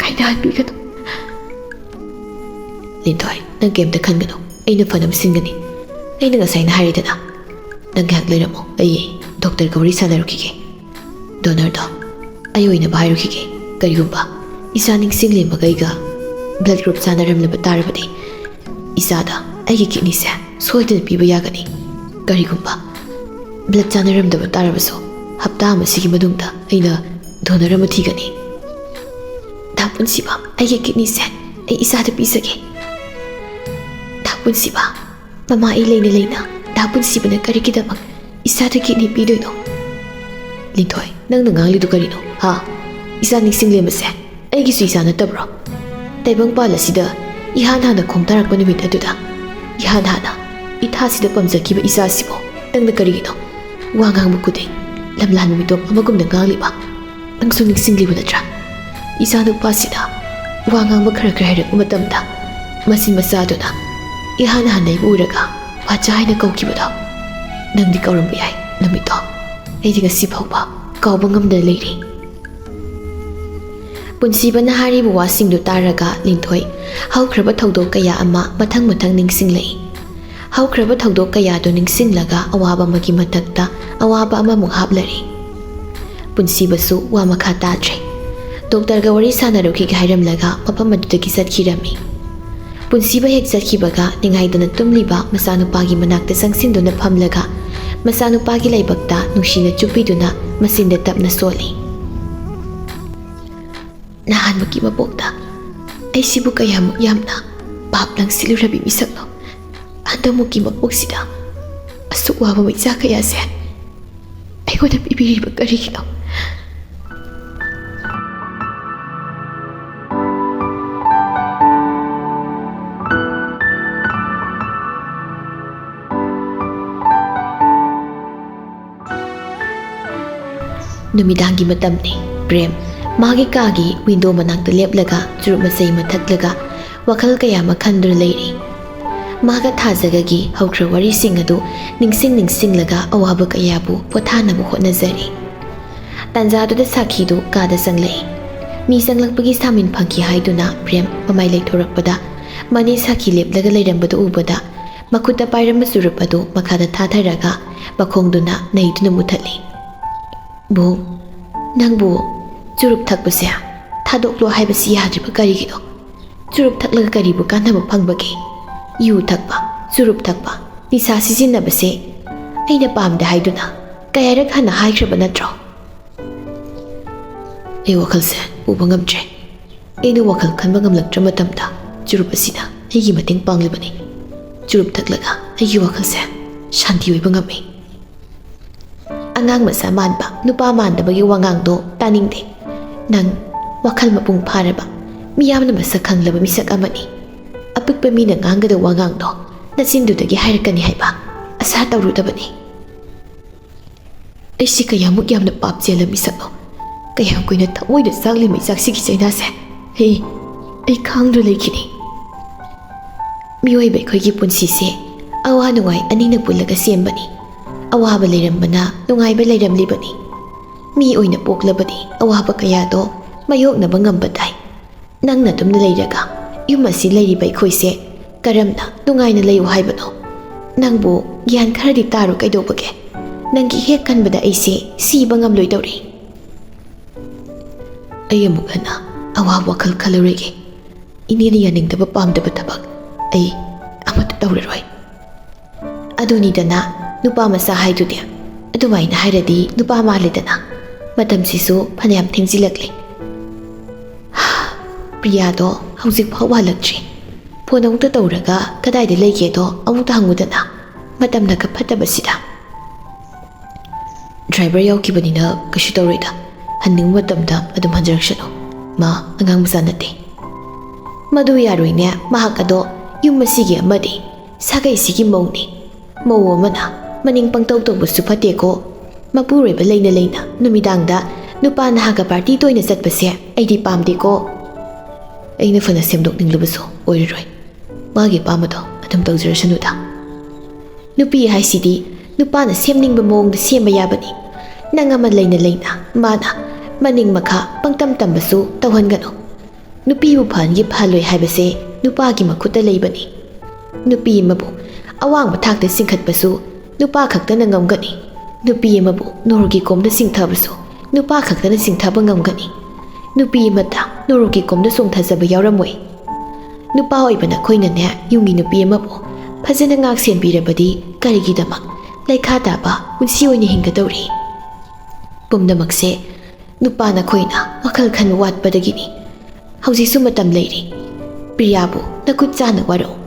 ꯀꯥꯏꯅꯍꯟꯕꯤꯒꯅꯨ꯫ ꯂꯤꯟꯊꯣꯏ, ꯅꯪ ꯀꯩꯝꯇ ꯈꯟꯒꯅꯨ, ꯑꯩꯅ ꯐꯅꯕ ꯁꯤꯟꯒꯅꯤ꯫ ꯑꯩꯅ ꯉꯁꯥꯏꯅ ꯍꯥꯏꯔꯤꯗꯅ, ꯅꯪ ꯉꯥꯏꯍꯥꯛ ꯂꯩꯔꯝꯃꯣ, ꯑꯩ ꯗꯣꯛꯇꯔꯒ ꯋꯥꯔꯤ ꯁꯥꯟꯅꯔꯨꯈꯤꯒꯦ꯫ ꯗꯣꯅꯔꯗꯣ ꯑꯩ ꯑꯣꯏꯅꯕ ꯍꯥꯏꯔꯨꯈꯤꯒꯦ꯫ ꯀꯔꯤꯒꯨꯝꯕ ꯏꯆꯥ ꯅꯤꯡꯁꯤꯡꯂꯦꯝꯕꯒ ꯑꯩꯒ ꯕ꯭ꯂꯗ ꯒ꯭ꯔꯨꯞ ꯆꯥꯟꯅꯔꯝꯂꯕ ꯇꯥꯔꯕꯗꯤ, ꯏꯆꯥꯗ ꯑꯩꯒꯤ ꯀꯤꯗꯅꯤꯁꯦ ꯁꯣꯏꯗꯅ ꯄꯤꯕ ꯌꯥꯒꯅꯤ꯫ ꯀꯔꯤꯒꯨꯝꯕ ꯕ꯭ꯂꯗ ꯆꯥꯟꯅꯔꯝꯗꯕ ꯇꯥꯔꯕꯁꯨ, ꯍꯞꯇꯥ ꯑꯃꯁꯤꯒꯤ ꯃꯅꯨꯡꯗ ꯑꯩꯅ ꯗꯣꯅꯔ ꯑꯃ ꯊꯤꯒꯅꯤ꯫ ꯗꯥ ꯄꯨꯟꯁꯤꯕ, ꯑꯩꯒꯤ ꯀꯤꯗꯅꯤꯁꯦ ꯑꯩ ꯏꯆꯥꯗ ꯄꯤꯖꯒꯦ꯫ ꯗꯥ ꯄꯨꯟꯁꯤꯕ, ꯃꯃꯥ ꯑꯩ ꯂꯩꯅ ꯂꯩꯅ ꯗꯥ ꯄꯨꯟꯁꯤꯕꯅ ꯀꯔꯤꯒꯤꯗꯃꯛ ꯏꯆꯥꯗ ꯀꯤꯗꯅꯤ ꯄꯤꯗꯣꯏꯅꯣ? ꯂꯤꯟꯊꯣꯏ, ꯅꯪꯅ ꯉꯥꯡꯂꯤꯗꯨ ꯀꯔꯤꯅꯣ? ꯍꯥ? ꯏꯆꯥ ꯅꯤꯡꯁꯤꯡꯂꯦꯝꯕꯁꯦ ꯑꯩꯒꯤꯁꯨ ꯏꯆꯥ ꯅꯠꯇꯕ꯭ꯔꯣ? ꯇꯥꯏꯕꯪꯄꯥꯜ ꯑꯁꯤꯗ ꯏꯍꯥꯟ ꯍꯥꯟꯅ ꯈꯣꯡꯗꯥꯔꯛꯄ ꯅꯨꯃꯤꯠ ꯑꯗꯨꯗ, ꯏꯍꯥꯟ ꯍꯥꯟꯅ ꯏꯊꯥꯁꯤꯗ ꯄꯝꯖꯈꯤꯕ ꯏꯆꯥꯁꯤꯕꯨ ꯅꯪꯅ ꯀꯔꯤꯒꯤꯅꯣ ꯋꯥ ꯉꯥꯡꯕ ꯈꯨꯗꯤꯡ ꯂꯝꯂꯥꯟꯕ ꯃꯤꯇꯣꯞ ꯑꯃꯒꯨꯝꯅ ꯉꯥꯡꯂꯤꯕ? ꯅꯪꯁꯨ ꯅꯤꯡꯁꯤꯡꯂꯤꯕ ꯅꯠꯇ꯭ꯔꯥ? ꯏꯆꯥ ꯅꯨꯄꯥꯁꯤꯅ ꯋꯥ ꯉꯥꯡꯕ ꯈꯔ ꯈꯔ ꯍꯩꯔꯛꯄ ꯃꯇꯝꯗ, ꯃꯆꯤꯟ ꯃꯆꯥꯗꯨꯅ ꯏꯍꯥꯟ ꯍꯥꯟꯅ ꯑꯩꯕꯨ ꯎꯔꯒ "ꯃꯆꯥ" ꯍꯥꯏꯅ ꯀꯧꯈꯤꯕꯗꯣ꯫ ꯅꯪꯗꯤ ꯀꯥꯎꯔꯝꯕ ꯌꯥꯏ ꯅꯨꯃꯤꯠꯇꯣ꯫ ꯑꯩꯗꯤ ꯉꯁꯤ ꯐꯥꯎꯕ ꯀꯥꯎꯕ ꯉꯝꯗꯅ ꯂꯩꯔꯤ꯫ ꯄꯨꯟꯁꯤꯕꯅ ꯍꯥꯏꯔꯤꯕ ꯋꯥꯁꯤꯡꯗꯨ ꯇꯥꯔꯒ ꯂꯤꯟꯊꯣꯏ ꯍꯧꯈ꯭ꯔꯕ ꯊꯧꯗꯣꯛ ꯀꯌꯥ ꯑꯃ ꯃꯊꯪ ꯃꯊꯪ ꯅꯤꯡꯁꯤꯡꯂꯛꯏ꯫ ꯍꯧꯈ꯭ꯔꯕ ꯊꯧꯗꯣꯛ ꯀꯌꯥꯗꯨ ꯅꯤꯡꯁꯤꯡꯂꯒ ꯑꯋꯥꯕ ꯑꯃꯒꯤ ꯃꯊꯛꯇ ꯑꯋꯥꯕ ꯑꯃꯃꯨꯛ ꯍꯥꯞꯂꯔꯤ꯫ ꯄꯨꯟꯁꯤꯕꯁꯨ ꯋꯥ ꯃꯈꯥ ꯇꯥꯗ꯭ꯔꯦ꯫ ꯗꯣꯛꯇꯔꯒ ꯋꯥꯔꯤ ꯁꯥꯟꯅꯔꯨꯈꯤꯒꯦ ꯍꯥꯏꯔꯝꯂꯒ ꯃꯐꯝ ꯑꯗꯨꯗꯒꯤ ꯆꯠꯈꯤꯔꯝꯃꯤ꯫ ꯄꯨꯟꯁꯤꯕ ꯍꯦꯛ ꯆꯠꯈꯤꯕꯒ ꯅꯤꯡꯉꯥꯏꯗꯅ ꯇꯨꯝꯂꯤꯕ ꯃꯆꯥꯅꯨꯄꯥꯒꯤ ꯃꯅꯥꯛꯇ ꯆꯪꯁꯤꯟꯗꯨꯅ ꯐꯝꯂꯒ ꯃꯆꯥꯅꯨꯄꯥꯒꯤ ꯂꯥꯏꯕꯛꯇ ꯅꯨꯡꯁꯤꯅ ꯆꯨꯞꯄꯤꯗꯨꯅ ꯃꯆꯤꯟꯗ ꯇꯞꯅ ꯁꯣꯜꯂꯤ꯫ ꯅꯍꯥꯟꯃꯨꯛꯀꯤ ꯃꯄꯣꯛꯇ ꯑꯩꯁꯤꯕꯨ ꯀꯌꯥꯃꯨꯛ ꯌꯥꯝꯅ ꯄꯥꯞ ꯂꯪꯁꯤꯜꯂꯨꯔꯕꯤ ꯃꯤꯁꯛꯅꯣ꯫ ꯍꯟꯗꯛꯃꯨꯛꯀꯤ ꯃꯄꯣꯛꯁꯤꯗ ꯑꯁꯨꯛ ꯋꯥꯕ ꯃꯩꯆꯥꯛ ꯀꯌꯥꯁꯦ ꯑꯩꯉꯣꯟꯗ ꯄꯤꯕꯤꯔꯤꯕ ꯀꯔꯤꯒꯤꯅꯣ? ꯅꯨꯃꯤꯗꯥꯡꯒꯤ ꯃꯇꯝꯅꯤ꯫ ꯄ꯭ꯔꯦꯝ ꯃꯥꯒꯤ ꯀꯥꯒꯤ ꯋꯤꯟꯗꯣ ꯃꯅꯥꯛꯇ ꯂꯦꯞꯂꯒ ꯆꯨꯔꯨꯞ ꯃꯆꯩ ꯑꯃ ꯊꯛꯂꯒ ꯋꯥꯈꯜ ꯀꯌꯥ ꯑꯃ ꯈꯟꯗꯨꯅ ꯂꯩꯔꯤ꯫ ꯃꯥꯒ ꯊꯥꯖꯒꯒꯤ ꯍꯧꯈ꯭ꯔ ꯋꯥꯔꯤꯁꯤꯡ ꯑꯗꯨ ꯅꯤꯡꯁꯤꯡ ꯅꯤꯡꯁꯤꯡꯂꯒ ꯑꯋꯥꯕ ꯀꯌꯥꯕꯨ ꯄꯣꯊꯥꯅꯕ ꯍꯣꯠꯅꯖꯔꯤ꯫ ꯇꯥꯟꯖꯥꯗꯨꯗ ꯁꯥꯈꯤꯗꯨ ꯀꯥꯗ ꯆꯪꯂꯛꯏ꯫ ꯃꯤ ꯆꯪꯂꯛꯄꯒꯤ ꯁꯥꯃꯤꯟ ꯐꯪꯈꯤ ꯍꯥꯏꯗꯨꯅ ꯄ꯭ꯔꯦꯝ ꯃꯃꯥꯏ ꯂꯩꯊꯣꯔꯛꯄꯗ, ꯃꯥꯅꯦ ꯁꯥꯈꯤ ꯂꯦꯞꯂꯒ ꯂꯩꯔꯝꯕꯗꯨ ꯎꯕꯗ, ꯃꯈꯨꯠꯇ ꯄꯥꯏꯔꯝꯕ ꯆꯨꯔꯨꯞ ꯑꯗꯨ ꯃꯈꯥꯗ ꯊꯥꯊꯔꯒ ꯃꯈꯣꯡꯗꯨꯅ ꯅꯩꯗꯨꯅ ꯃꯨꯊꯠꯂꯤ꯫ "ꯕꯨꯡ, ꯅꯪꯕꯨ ꯆꯨꯔꯨꯞ ꯊꯛꯄꯁꯦ ꯊꯥꯗꯣꯛꯂꯣ ꯍꯥꯏꯕꯁꯤ ꯌꯥꯗ꯭ꯔꯤꯕ ꯀꯔꯤꯒꯤꯅꯣ? ꯆꯨꯔꯨꯞ ꯊꯛꯂꯒ ꯀꯔꯤꯕꯨ ꯀꯥꯟꯅꯕ ꯐꯪꯕꯒꯦ? ꯌꯨ ꯊꯛꯄ, ꯆꯨꯔꯨꯞ ꯊꯛꯄ, ꯅꯤꯁꯥ ꯁꯤꯖꯤꯟꯅꯕꯁꯦ ꯑꯩꯅ ꯄꯥꯝꯗꯦ ꯍꯥꯏꯗꯨꯅ ꯀꯌꯥꯔꯛ ꯍꯟꯅ ꯍꯥꯏꯈ꯭ꯔꯕ ꯅꯠꯇ꯭ꯔꯣ?" ꯑꯩ ꯋꯥꯈꯜꯁꯦ ꯄꯨꯕ ꯉꯝꯗ꯭ꯔꯦ꯫ ꯑꯩꯅ ꯋꯥꯈꯜ ꯈꯟꯕ ꯉꯝꯂꯛꯇ꯭ꯔ ꯃꯇꯝꯗ ꯆꯨꯔꯨꯞ ꯑꯁꯤꯅ ꯑꯩꯒꯤ ꯃꯇꯦꯡ ꯄꯥꯡꯂꯤꯕꯅꯤ꯫ ꯆꯨꯔꯨꯞ ꯊꯛꯂꯒ ꯑꯩꯒꯤ ꯋꯥꯈꯜꯁꯦ ꯁꯥꯟꯇꯤ ꯑꯣꯏꯕ ꯉꯝꯃꯤ꯫ "ꯑꯉꯥꯡ ꯃꯆꯥ ꯃꯥꯟꯕ, ꯅꯨꯄꯥ ꯃꯥꯟꯗꯕꯒꯤ ꯋꯥꯉꯥꯡꯗꯣ ꯇꯥꯅꯤꯡꯗꯦ꯫ ꯅꯪ ꯋꯥꯈꯜ ꯃꯄꯨꯡ ꯐꯥꯔꯕ, ꯃꯤꯌꯥꯝꯅ ꯃꯁꯛ ꯈꯪꯂꯕ ꯃꯤꯁꯛ ꯑꯃꯅꯤ꯫ ꯑꯄꯤꯛꯄ ꯃꯤꯅ ꯉꯥꯡꯒꯗꯕ ꯋꯥꯉꯥꯡꯗꯣ ꯅꯆꯤꯟꯗꯨꯗꯒꯤ ꯍꯥꯏꯔꯛꯀꯅꯤ ꯍꯥꯏꯕ ꯑꯁꯥ ꯇꯧꯔꯨꯗꯕꯅꯤ꯫ ꯑꯩꯁꯤ ꯀꯌꯥꯃꯨꯛ ꯌꯥꯝꯅ ꯄꯥꯞ ꯆꯦꯜꯂ ꯃꯤꯁꯛꯅꯣ? ꯀꯌꯥꯝ ꯀꯨꯏꯅ ꯊꯃꯣꯏꯗ ꯆꯥꯛꯂꯤ ꯃꯩꯆꯥꯛꯁꯤꯒꯤ ꯆꯩꯅꯥꯁꯦ? ꯍꯦ, ꯑꯩ ꯈꯥꯡꯗꯨꯅ ꯂꯩꯈꯤꯅꯤ꯫ ꯃꯤꯑꯣꯏꯕ ꯑꯩꯈꯣꯏꯒꯤ ꯄꯨꯟꯁꯤꯁꯦ ꯑꯋꯥ ꯅꯨꯡꯉꯥꯏ ꯑꯅꯤꯅ ꯄꯨꯜꯂꯒ ꯁꯦꯝꯕꯅꯤ꯫ ꯑꯋꯥꯕ ꯂꯩꯔꯝꯕꯅ ꯅꯨꯡꯉꯥꯏꯕ ꯂꯩꯔꯝꯂꯤꯕꯅꯤ꯫ ꯃꯤ ꯑꯣꯏꯅ ꯄꯣꯛꯂꯕꯗꯤ ꯑꯋꯥꯕ ꯀꯌꯥꯗꯣ ꯃꯥꯌꯣꯛꯅꯕ ꯉꯝꯕ ꯇꯥꯏ꯫ ꯅꯪ ꯅꯇꯣꯝꯅ ꯂꯩꯔꯒ ꯌꯨꯝ ꯑꯁꯤ ꯂꯩꯔꯤꯕ ꯑꯩꯈꯣꯏꯁꯦ ꯀꯔꯝꯅ ꯅꯨꯡꯉꯥꯏꯅ ꯂꯩꯌꯨ ꯍꯥꯏꯕꯅꯣ? ꯅꯪꯕꯨ ꯒ꯭ꯌꯥꯟ ꯈꯔꯗꯤ ꯇꯥꯔꯣ ꯀꯩꯗꯧꯕꯒꯦ? ꯅꯪꯒꯤ ꯍꯦꯛ ꯈꯟꯕꯗ ꯑꯩꯁꯦ ꯁꯤꯕ ꯉꯝꯂꯣꯏꯗꯧꯔꯦ꯫ ꯑꯩ ꯑꯃꯨꯛ ꯍꯟꯅ ꯑꯋꯥꯕ ꯋꯥꯈꯜ ꯈꯜꯂꯔꯣꯏꯒꯦ꯫ ꯏꯅꯦꯅ ꯌꯥꯅꯤꯡꯗꯕ ꯄꯥꯝꯗꯕ ꯊꯕꯛ ꯑꯩ ꯑꯃꯠꯇ ꯇꯧꯔꯔꯣꯏ꯫ ꯑꯗꯨꯅꯤꯗꯅ ꯅꯨꯄꯥ ꯃꯆꯥ ꯍꯥꯏꯗꯨꯗꯤ꯫ ꯑꯗꯨꯃꯥꯏꯅ ꯍꯥꯏꯔꯗꯤ ꯅꯨꯄꯥ ꯃꯥꯜꯂꯦꯗꯅ꯫ ꯃꯇꯝꯁꯤꯁꯨ ꯐꯅꯌꯥꯝ ꯊꯦꯡꯖꯤꯜꯂꯛꯂꯦ꯫ ꯄ꯭ꯔꯤꯌꯥꯗꯣ ꯍꯧꯖꯤꯛ ꯐꯥꯎ ꯍꯜꯂꯛꯇ꯭ꯔꯤ꯫ ꯐꯣꯟ ꯑꯃꯨꯛꯇ ꯇꯧꯔꯒ ꯀꯗꯥꯏꯗ ꯂꯩꯒꯦꯗꯣ ꯑꯃꯨꯛꯇ ꯍꯪꯉꯨꯗꯅ꯫ ꯃꯇꯝꯅꯒ ꯐꯠꯇꯕꯁꯤꯗ꯫ ꯗ꯭ꯔꯥꯏꯚꯔ ꯌꯥꯎꯈꯤꯕꯅꯤꯅ ꯀꯩꯁꯨ ꯇꯧꯔꯣꯏꯗ꯫ ꯍꯟꯅꯤꯡꯕ ꯃꯇꯝꯗ ꯑꯗꯨꯝ ꯍꯟꯖꯔꯛꯁꯅꯨ꯫ ꯃꯥ ꯑꯉꯥꯡ ꯃꯆꯥ ꯅꯠꯇꯦ꯫ ꯃꯗꯨ ꯌꯥꯔꯣꯏꯅꯦ꯫ ꯃꯍꯥꯛ ꯑꯗꯣ ꯌꯨꯝ ꯑꯁꯤꯒꯤ ꯑꯃꯗꯤ ꯁꯥꯒꯩꯁꯤꯒꯤ ꯃꯧꯅꯤ꯫ ꯃꯧ ꯑꯃꯅ ꯃꯅꯤꯡ ꯄꯪꯇꯧ ꯇꯧꯕꯁꯨ ꯐꯠꯇꯦꯀꯣ꯫ ꯃꯄꯨꯔꯣꯏꯕ ꯂꯩꯅ ꯂꯩꯅ ꯅꯨꯃꯤꯗꯥꯡꯗ ꯅꯨꯄꯥ ꯅꯍꯥꯒ ꯄꯥꯔꯇꯤ ꯇꯣꯏꯅ ꯆꯠꯄꯁꯦ ꯑꯩꯗꯤ ꯄꯥꯝꯗꯦꯀꯣ꯫ ꯑꯩꯅ ꯐꯅ ꯁꯦꯝꯗꯣꯛꯅꯤꯡꯂꯕꯁꯨ ꯑꯣꯏꯔꯔꯣꯏ꯫ ꯃꯥꯒꯤ ꯑꯄꯥꯝꯕꯗꯣ ꯑꯗꯨꯝ ꯇꯧꯖꯔꯁꯅꯨꯗ꯫ ꯅꯨꯄꯤ ꯍꯥꯏꯁꯤꯗꯤ ꯅꯨꯄꯥꯅ ꯁꯦꯝꯅꯤꯡꯕ ꯃꯑꯣꯡꯗ ꯁꯦꯝꯕ ꯌꯥꯕꯅꯤ꯫ ꯅꯪ ꯑꯃ ꯂꯩꯅ ꯂꯩꯅ ꯃꯥꯅ ꯃꯅꯤꯡ ꯃꯈꯥ ꯄꯪꯇꯝ ꯇꯝꯕꯁꯨ ꯇꯧꯍꯟꯒꯅꯨ꯫ ꯅꯨꯄꯤꯕꯨ ꯐꯍꯟꯒꯦ ꯐꯍꯜꯂꯣꯏ ꯍꯥꯏꯕꯁꯦ ꯅꯨꯄꯥꯒꯤ ꯃꯈꯨꯠꯇ ꯂꯩꯕꯅꯤ꯫ ꯅꯨꯄꯤ ꯑꯃꯕꯨ ꯑꯋꯥꯡꯕ ꯊꯥꯛꯇ ꯆꯤꯡꯈꯠꯄꯁꯨ ꯅꯨꯄꯥ ꯈꯛꯇꯅ ꯉꯝꯒꯅꯤ꯫ ꯅꯨꯄꯤ ꯑꯃꯕꯨ ꯅꯣꯔꯣꯛꯀꯤ ꯀꯣꯝꯗ ꯆꯤꯡꯊꯕꯁꯨ ꯅꯨꯄꯥ ꯈꯛꯇꯅ ꯆꯤꯡꯊꯕ ꯉꯝꯒꯅꯤ꯫ ꯅꯨꯄꯤ ꯑꯃꯠꯇ ꯅꯣꯔꯣꯛꯀꯤ ꯀꯣꯝꯗ ꯆꯣꯡꯊꯖꯕ ꯌꯥꯎꯔꯝꯃꯣꯏ꯫ ꯅꯨꯄꯥ ꯑꯣꯏꯕ ꯅꯈꯣꯏꯅꯅꯦ, ꯌꯨꯝꯒꯤ ꯅꯨꯄꯤ ꯑꯃꯕꯨ ꯐꯖꯅ ꯉꯥꯛ ꯁꯦꯟꯕꯤꯔꯕꯗꯤ ꯀꯔꯤꯒꯤꯗꯃꯛ ꯂꯩꯈꯥ ꯇꯥꯕ ꯄꯨꯟꯁꯤ ꯑꯣꯏꯅ ꯍꯤꯡꯒꯗꯧꯔꯤ? ꯄꯨꯝꯅꯃꯛꯁꯦ ꯅꯨꯄꯥ ꯅꯈꯣꯏꯅ ꯋꯥꯈꯜ ꯈꯟꯕ ꯋꯥꯠꯄꯗꯒꯤꯅꯤ꯫ ꯍꯧꯖꯤꯛꯁꯨ ꯃꯇꯝ ꯂꯩꯔꯤ꯫ ꯄ꯭ꯔꯤꯌꯥꯕꯨ ꯅꯈꯨꯠ ꯆꯥꯅ ꯋꯥꯔꯛꯎ꯫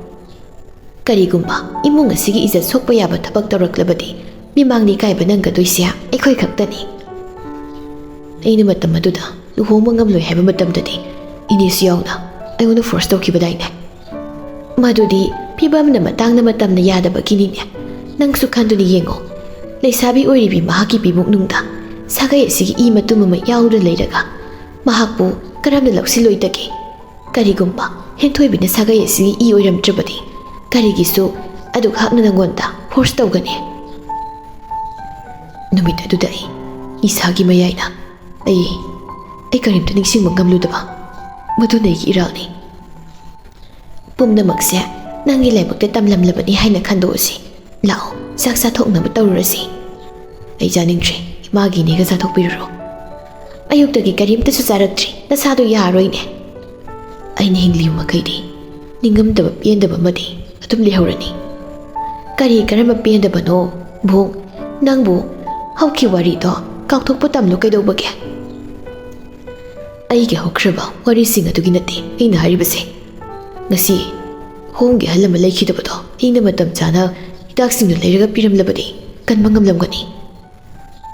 ꯀꯔꯤꯒꯨꯝꯕ ꯏꯃꯨꯡ ꯑꯁꯤꯒꯤ ꯏꯖꯠ ꯁꯣꯛꯄ ꯌꯥꯕ ꯊꯕꯛ ꯇꯧꯔꯛꯂꯕꯗꯤ, ꯃꯤꯃꯥꯡꯗ ꯏꯀꯥꯏꯕ ꯅꯪꯒꯗꯣꯏꯁꯦ ꯑꯩꯈꯣꯏ ꯈꯛꯇꯅꯤ꯫ ꯑꯩꯅ ꯃꯇꯝ ꯑꯗꯨꯗ ꯂꯨꯍꯣꯡꯕ ꯉꯝꯂꯣꯏ ꯍꯥꯏꯕ ꯃꯇꯝꯗꯗꯤ, ꯏꯅꯦꯁꯨ ꯌꯥꯎꯅ ꯑꯩꯉꯣꯟꯗ ꯐꯣꯔꯁ ꯇꯧꯈꯤꯕꯗꯥꯏꯅꯦ? ꯃꯗꯨꯗꯤ ꯐꯤꯕꯝꯅ ꯃꯇꯥꯡꯅ ꯃꯇꯝꯅ ꯌꯥꯗꯕꯒꯤꯅꯤꯅꯦ꯫ ꯅꯪꯁꯨ ꯈꯟꯗꯨꯅ ꯌꯦꯡꯉꯣ, ꯂꯩꯁꯥꯕꯤ ꯑꯣꯏꯔꯤꯕꯤ ꯃꯍꯥꯛꯀꯤ ꯄꯤꯕꯨꯡꯅꯨꯡꯗ ꯁꯥꯒꯩ ꯑꯁꯤꯒꯤ ꯏ ꯃꯇꯨꯝ ꯑꯃ ꯌꯥꯎꯗꯨꯅ ꯂꯩꯔꯒ, ꯃꯍꯥꯛꯄꯨ ꯀꯔꯝꯅ ꯂꯧꯁꯤꯜꯂꯣꯏꯗꯒꯦ? ꯀꯔꯤꯒꯨꯝꯕ ꯍꯦꯟꯊꯣꯏꯕꯤꯅ ꯁꯥꯒꯩ ꯑꯁꯤꯒꯤ ꯏ ꯑꯣꯏꯔꯝꯗ꯭ꯔꯕꯗꯤ, ꯀꯔꯤꯒꯤꯁꯨ ꯑꯗꯨꯛ ꯍꯥꯛꯅ ꯅꯪꯉꯣꯟꯗ ꯐꯣꯔꯁ ꯇꯧꯒꯅꯤ? ꯅꯨꯃꯤꯠ ꯑꯗꯨꯗ ꯑꯩ ꯅꯤꯁꯥꯒꯤ ꯃꯌꯥꯏꯅ, ꯑꯩ, ꯑꯩ ꯀꯔꯤꯝꯇ ꯅꯤꯡꯁꯤꯡꯕ ꯉꯝꯂꯨꯗꯕ, ꯃꯗꯨꯅ ꯑꯩꯒꯤ ꯏꯔꯥꯜꯅꯤ꯫ ꯄꯨꯝꯅꯃꯛꯁꯦ ꯅꯪꯒꯤ ꯂꯥꯏꯕꯛꯇ ꯇꯝꯂꯝꯂꯕꯅꯤ ꯍꯥꯏꯅ ꯈꯟꯗꯣꯛꯑꯁꯤ꯫ ꯂꯥꯛꯑꯣ, ꯆꯥꯛ ꯆꯥꯊꯣꯛꯅꯕ ꯇꯧꯔꯨꯔꯁꯤ꯫ ꯑꯩ ꯆꯥꯅꯤꯡꯗ꯭ꯔꯦ꯫ ꯏꯃꯥꯒꯤ ꯏꯅꯦꯒ ꯆꯥꯊꯣꯛꯄꯤꯔꯨꯔꯣ꯫ ꯑꯌꯨꯛꯇꯒꯤ ꯀꯔꯤꯝꯇꯁꯨ ꯆꯥꯔꯛꯇ꯭ꯔꯤ꯫ ꯅꯁꯥꯗꯣ ꯌꯥꯔꯣꯏꯅꯦ꯫ ꯑꯩꯅ ꯍꯤꯡꯂꯤꯕ ꯃꯈꯩꯗꯤ ꯅꯤꯡꯉꯝꯗꯕ ꯄꯦꯟꯗꯕ ꯑꯃꯗꯤ ꯑꯗꯨꯝ ꯂꯩꯍꯧꯔꯅꯤ꯫ ꯀꯔꯤ ꯀꯔꯝꯕ ꯄꯦꯟꯗꯕꯅꯣ, ꯕꯨꯡ? ꯅꯪꯕꯨ ꯍꯧꯈꯤꯕ ꯋꯥꯔꯤꯗꯣ ꯀꯥꯎꯊꯣꯛꯄ ꯇꯝꯂꯣ ꯀꯩꯗꯧꯕꯒꯦ? ꯑꯩꯒꯤ ꯍꯧꯈ꯭ꯔꯕ ꯋꯥꯔꯤꯁꯤꯡ ꯑꯗꯨꯒꯤ ꯅꯠꯇꯦ ꯑꯩꯅ ꯍꯥꯏꯔꯤꯕꯁꯦ꯫ ꯉꯁꯤ ꯍꯣꯝꯒꯤ ꯑꯍꯜ ꯑꯃ ꯂꯩꯈꯤꯗꯕꯗꯣ ꯑꯩꯅ ꯃꯇꯝ ꯆꯥꯅ ꯍꯤꯗꯥꯛꯁꯤꯡꯗꯨ ꯂꯩꯔꯒ ꯄꯤꯔꯝꯂꯕꯗꯤ ꯀꯟꯕ ꯉꯝꯂꯝꯒꯅꯤ꯫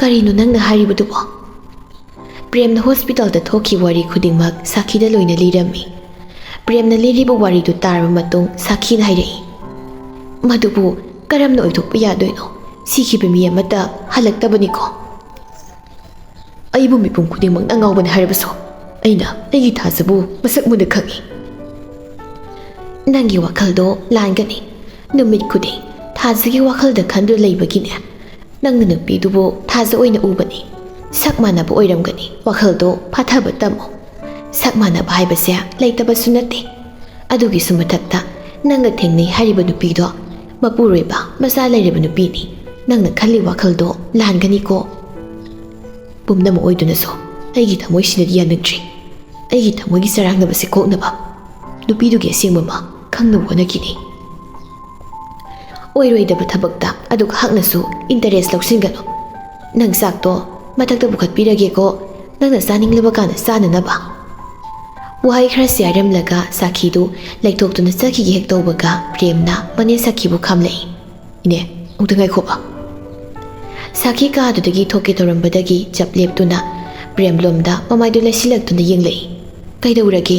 ꯀꯔꯤꯅꯣ ꯅꯪꯅ ꯍꯥꯏꯔꯤꯕꯗꯨꯕꯣ? ꯄ꯭ꯔꯦꯝꯅ ꯍꯣꯁꯄꯤꯇꯥꯜꯗ ꯊꯣꯛꯈꯤꯕ ꯋꯥꯔꯤ ꯈꯨꯗꯤꯡꯃꯛ ꯁꯥꯈꯤꯗ ꯂꯣꯏꯅ ꯂꯤꯔꯝꯃꯤ꯫ ꯄ꯭ꯔꯦꯝꯅ ꯂꯤꯔꯤꯕ ꯋꯥꯔꯤꯗꯨ ꯇꯥꯔꯕ ꯃꯇꯨꯡ ꯁꯥꯈꯤꯅ ꯍꯥꯏꯔꯛꯏ, "ꯃꯗꯨꯕꯨ ꯀꯔꯝꯅ ꯑꯣꯏꯊꯣꯛꯄ ꯌꯥꯗꯣꯏꯅꯣ? ꯁꯤꯈꯤꯕ ꯃꯤ ꯑꯃꯠꯇ ꯍꯜꯂꯛꯇꯕꯅꯤꯀꯣ꯫" ꯑꯩꯕꯨ ꯃꯤꯄꯨꯝ ꯈꯨꯗꯤꯡꯃꯛꯅ ꯑꯉꯥꯎꯕꯅꯤ ꯍꯥꯏꯔꯕꯁꯨ, ꯑꯩꯅ ꯑꯩꯒꯤ ꯊꯥꯖꯕꯨ ꯃꯁꯛ ꯃꯨꯟꯅ ꯈꯪꯏ꯫ ꯅꯪꯒꯤ ꯋꯥꯈꯜꯗꯣ ꯂꯥꯟꯒꯅꯤ꯫ ꯅꯨꯃꯤꯠ ꯈꯨꯗꯤꯡ ꯊꯥꯖꯒꯤ ꯋꯥꯈꯜꯗ ꯈꯟꯗꯨꯅ ꯂꯩꯕꯒꯤꯅꯦ꯫ ꯅꯪꯅ ꯅꯨꯄꯤꯗꯨꯕꯨ ꯊꯥꯖ ꯑꯣꯏꯅ ꯎꯕꯅꯤ꯫ ꯁꯛ ꯃꯥꯟꯅꯕ ꯑꯣꯏꯔꯝꯒꯅꯤ꯫ ꯋꯥꯈꯜꯗꯣ ꯐꯥꯊꯕ ꯇꯝꯃꯨ꯫ ꯁꯛ ꯃꯥꯟꯅꯕ ꯍꯥꯏꯕꯁꯦ ꯂꯩꯇꯕꯁꯨ ꯅꯠꯇꯦ꯫ ꯑꯗꯨꯒꯤꯁꯨ ꯃꯊꯛꯇ, ꯅꯪꯒ ꯊꯦꯡꯅꯩ ꯍꯥꯏꯔꯤꯕ ꯅꯨꯄꯤꯗꯣ ꯃꯄꯨꯔꯣꯏꯕ ꯃꯆꯥ ꯂꯩꯔꯕ ꯅꯨꯄꯤꯅꯤ꯫ ꯅꯪꯅ ꯈꯜꯂꯤ ꯋꯥꯈꯜꯗꯣ ꯂꯥꯟꯒꯅꯤꯀꯣ꯫ ꯄꯨꯝꯅꯃꯛ ꯑꯣꯏꯗꯨꯅꯁꯨ ꯑꯩꯒꯤ ꯊꯃꯣꯏꯁꯤꯅꯗꯤ ꯌꯥꯅꯤꯡꯗ꯭ꯔꯤ꯫ ꯑꯩꯒꯤ ꯊꯃꯣꯏꯒꯤ ꯆꯔꯥꯡꯅꯕꯁꯦ ꯀꯣꯛꯅꯕ ꯅꯨꯄꯤꯗꯨꯒꯤ ꯑꯁꯦꯡꯕ ꯃꯥ ꯈꯪꯅꯕ ꯍꯣꯠꯅꯈꯤꯅꯤ꯫ ꯑꯣꯏꯔꯣꯏꯗꯕ ꯊꯕꯛꯇ ꯑꯗꯨꯛ ꯍꯛꯅꯁꯨ ꯏꯟꯇꯔꯦꯁ ꯂꯧꯁꯤꯟꯒꯅꯨ꯫ ꯅꯪ ꯆꯥꯛꯇꯣ ꯃꯊꯛꯇ ꯄꯨꯈꯠꯄꯤꯔꯒꯦꯀꯣ, ꯅꯪꯅ ꯆꯥꯅꯤꯡꯂꯕ ꯀꯥꯟꯗ ꯆꯥꯅꯅꯕ꯫ ꯋꯥꯍꯩ ꯈꯔꯁꯤ ꯍꯥꯏꯔꯝꯂꯒ ꯁꯥꯈꯤꯗꯨ ꯂꯩꯊꯣꯛꯇꯨꯅ ꯆꯠꯈꯤꯒꯦ ꯍꯦꯛ ꯇꯧꯕꯒ ꯄ꯭ꯔꯦꯝꯅ ꯃꯅꯦ ꯁꯥꯈꯤꯕꯨ ꯈꯥꯝꯂꯛꯏ꯫ "ꯏꯅꯦ, ꯑꯃꯨꯛꯇ ꯉꯥꯏꯈꯣꯕ꯫" ꯁꯥꯈꯤ ꯀꯥꯗꯨꯗꯒꯤ ꯊꯣꯛꯀꯦ ꯇꯧꯔꯝꯕꯗꯒꯤ ꯆꯞ ꯂꯦꯞꯇꯨꯅ ꯄ꯭ꯔꯦꯝꯂꯣꯝꯗ ꯃꯃꯥꯏꯗꯨ ꯂꯩꯁꯤꯜꯂꯛꯇꯨꯅ ꯌꯦꯡꯂꯛꯏ꯫ "ꯀꯩꯗꯧꯔꯒꯦ?"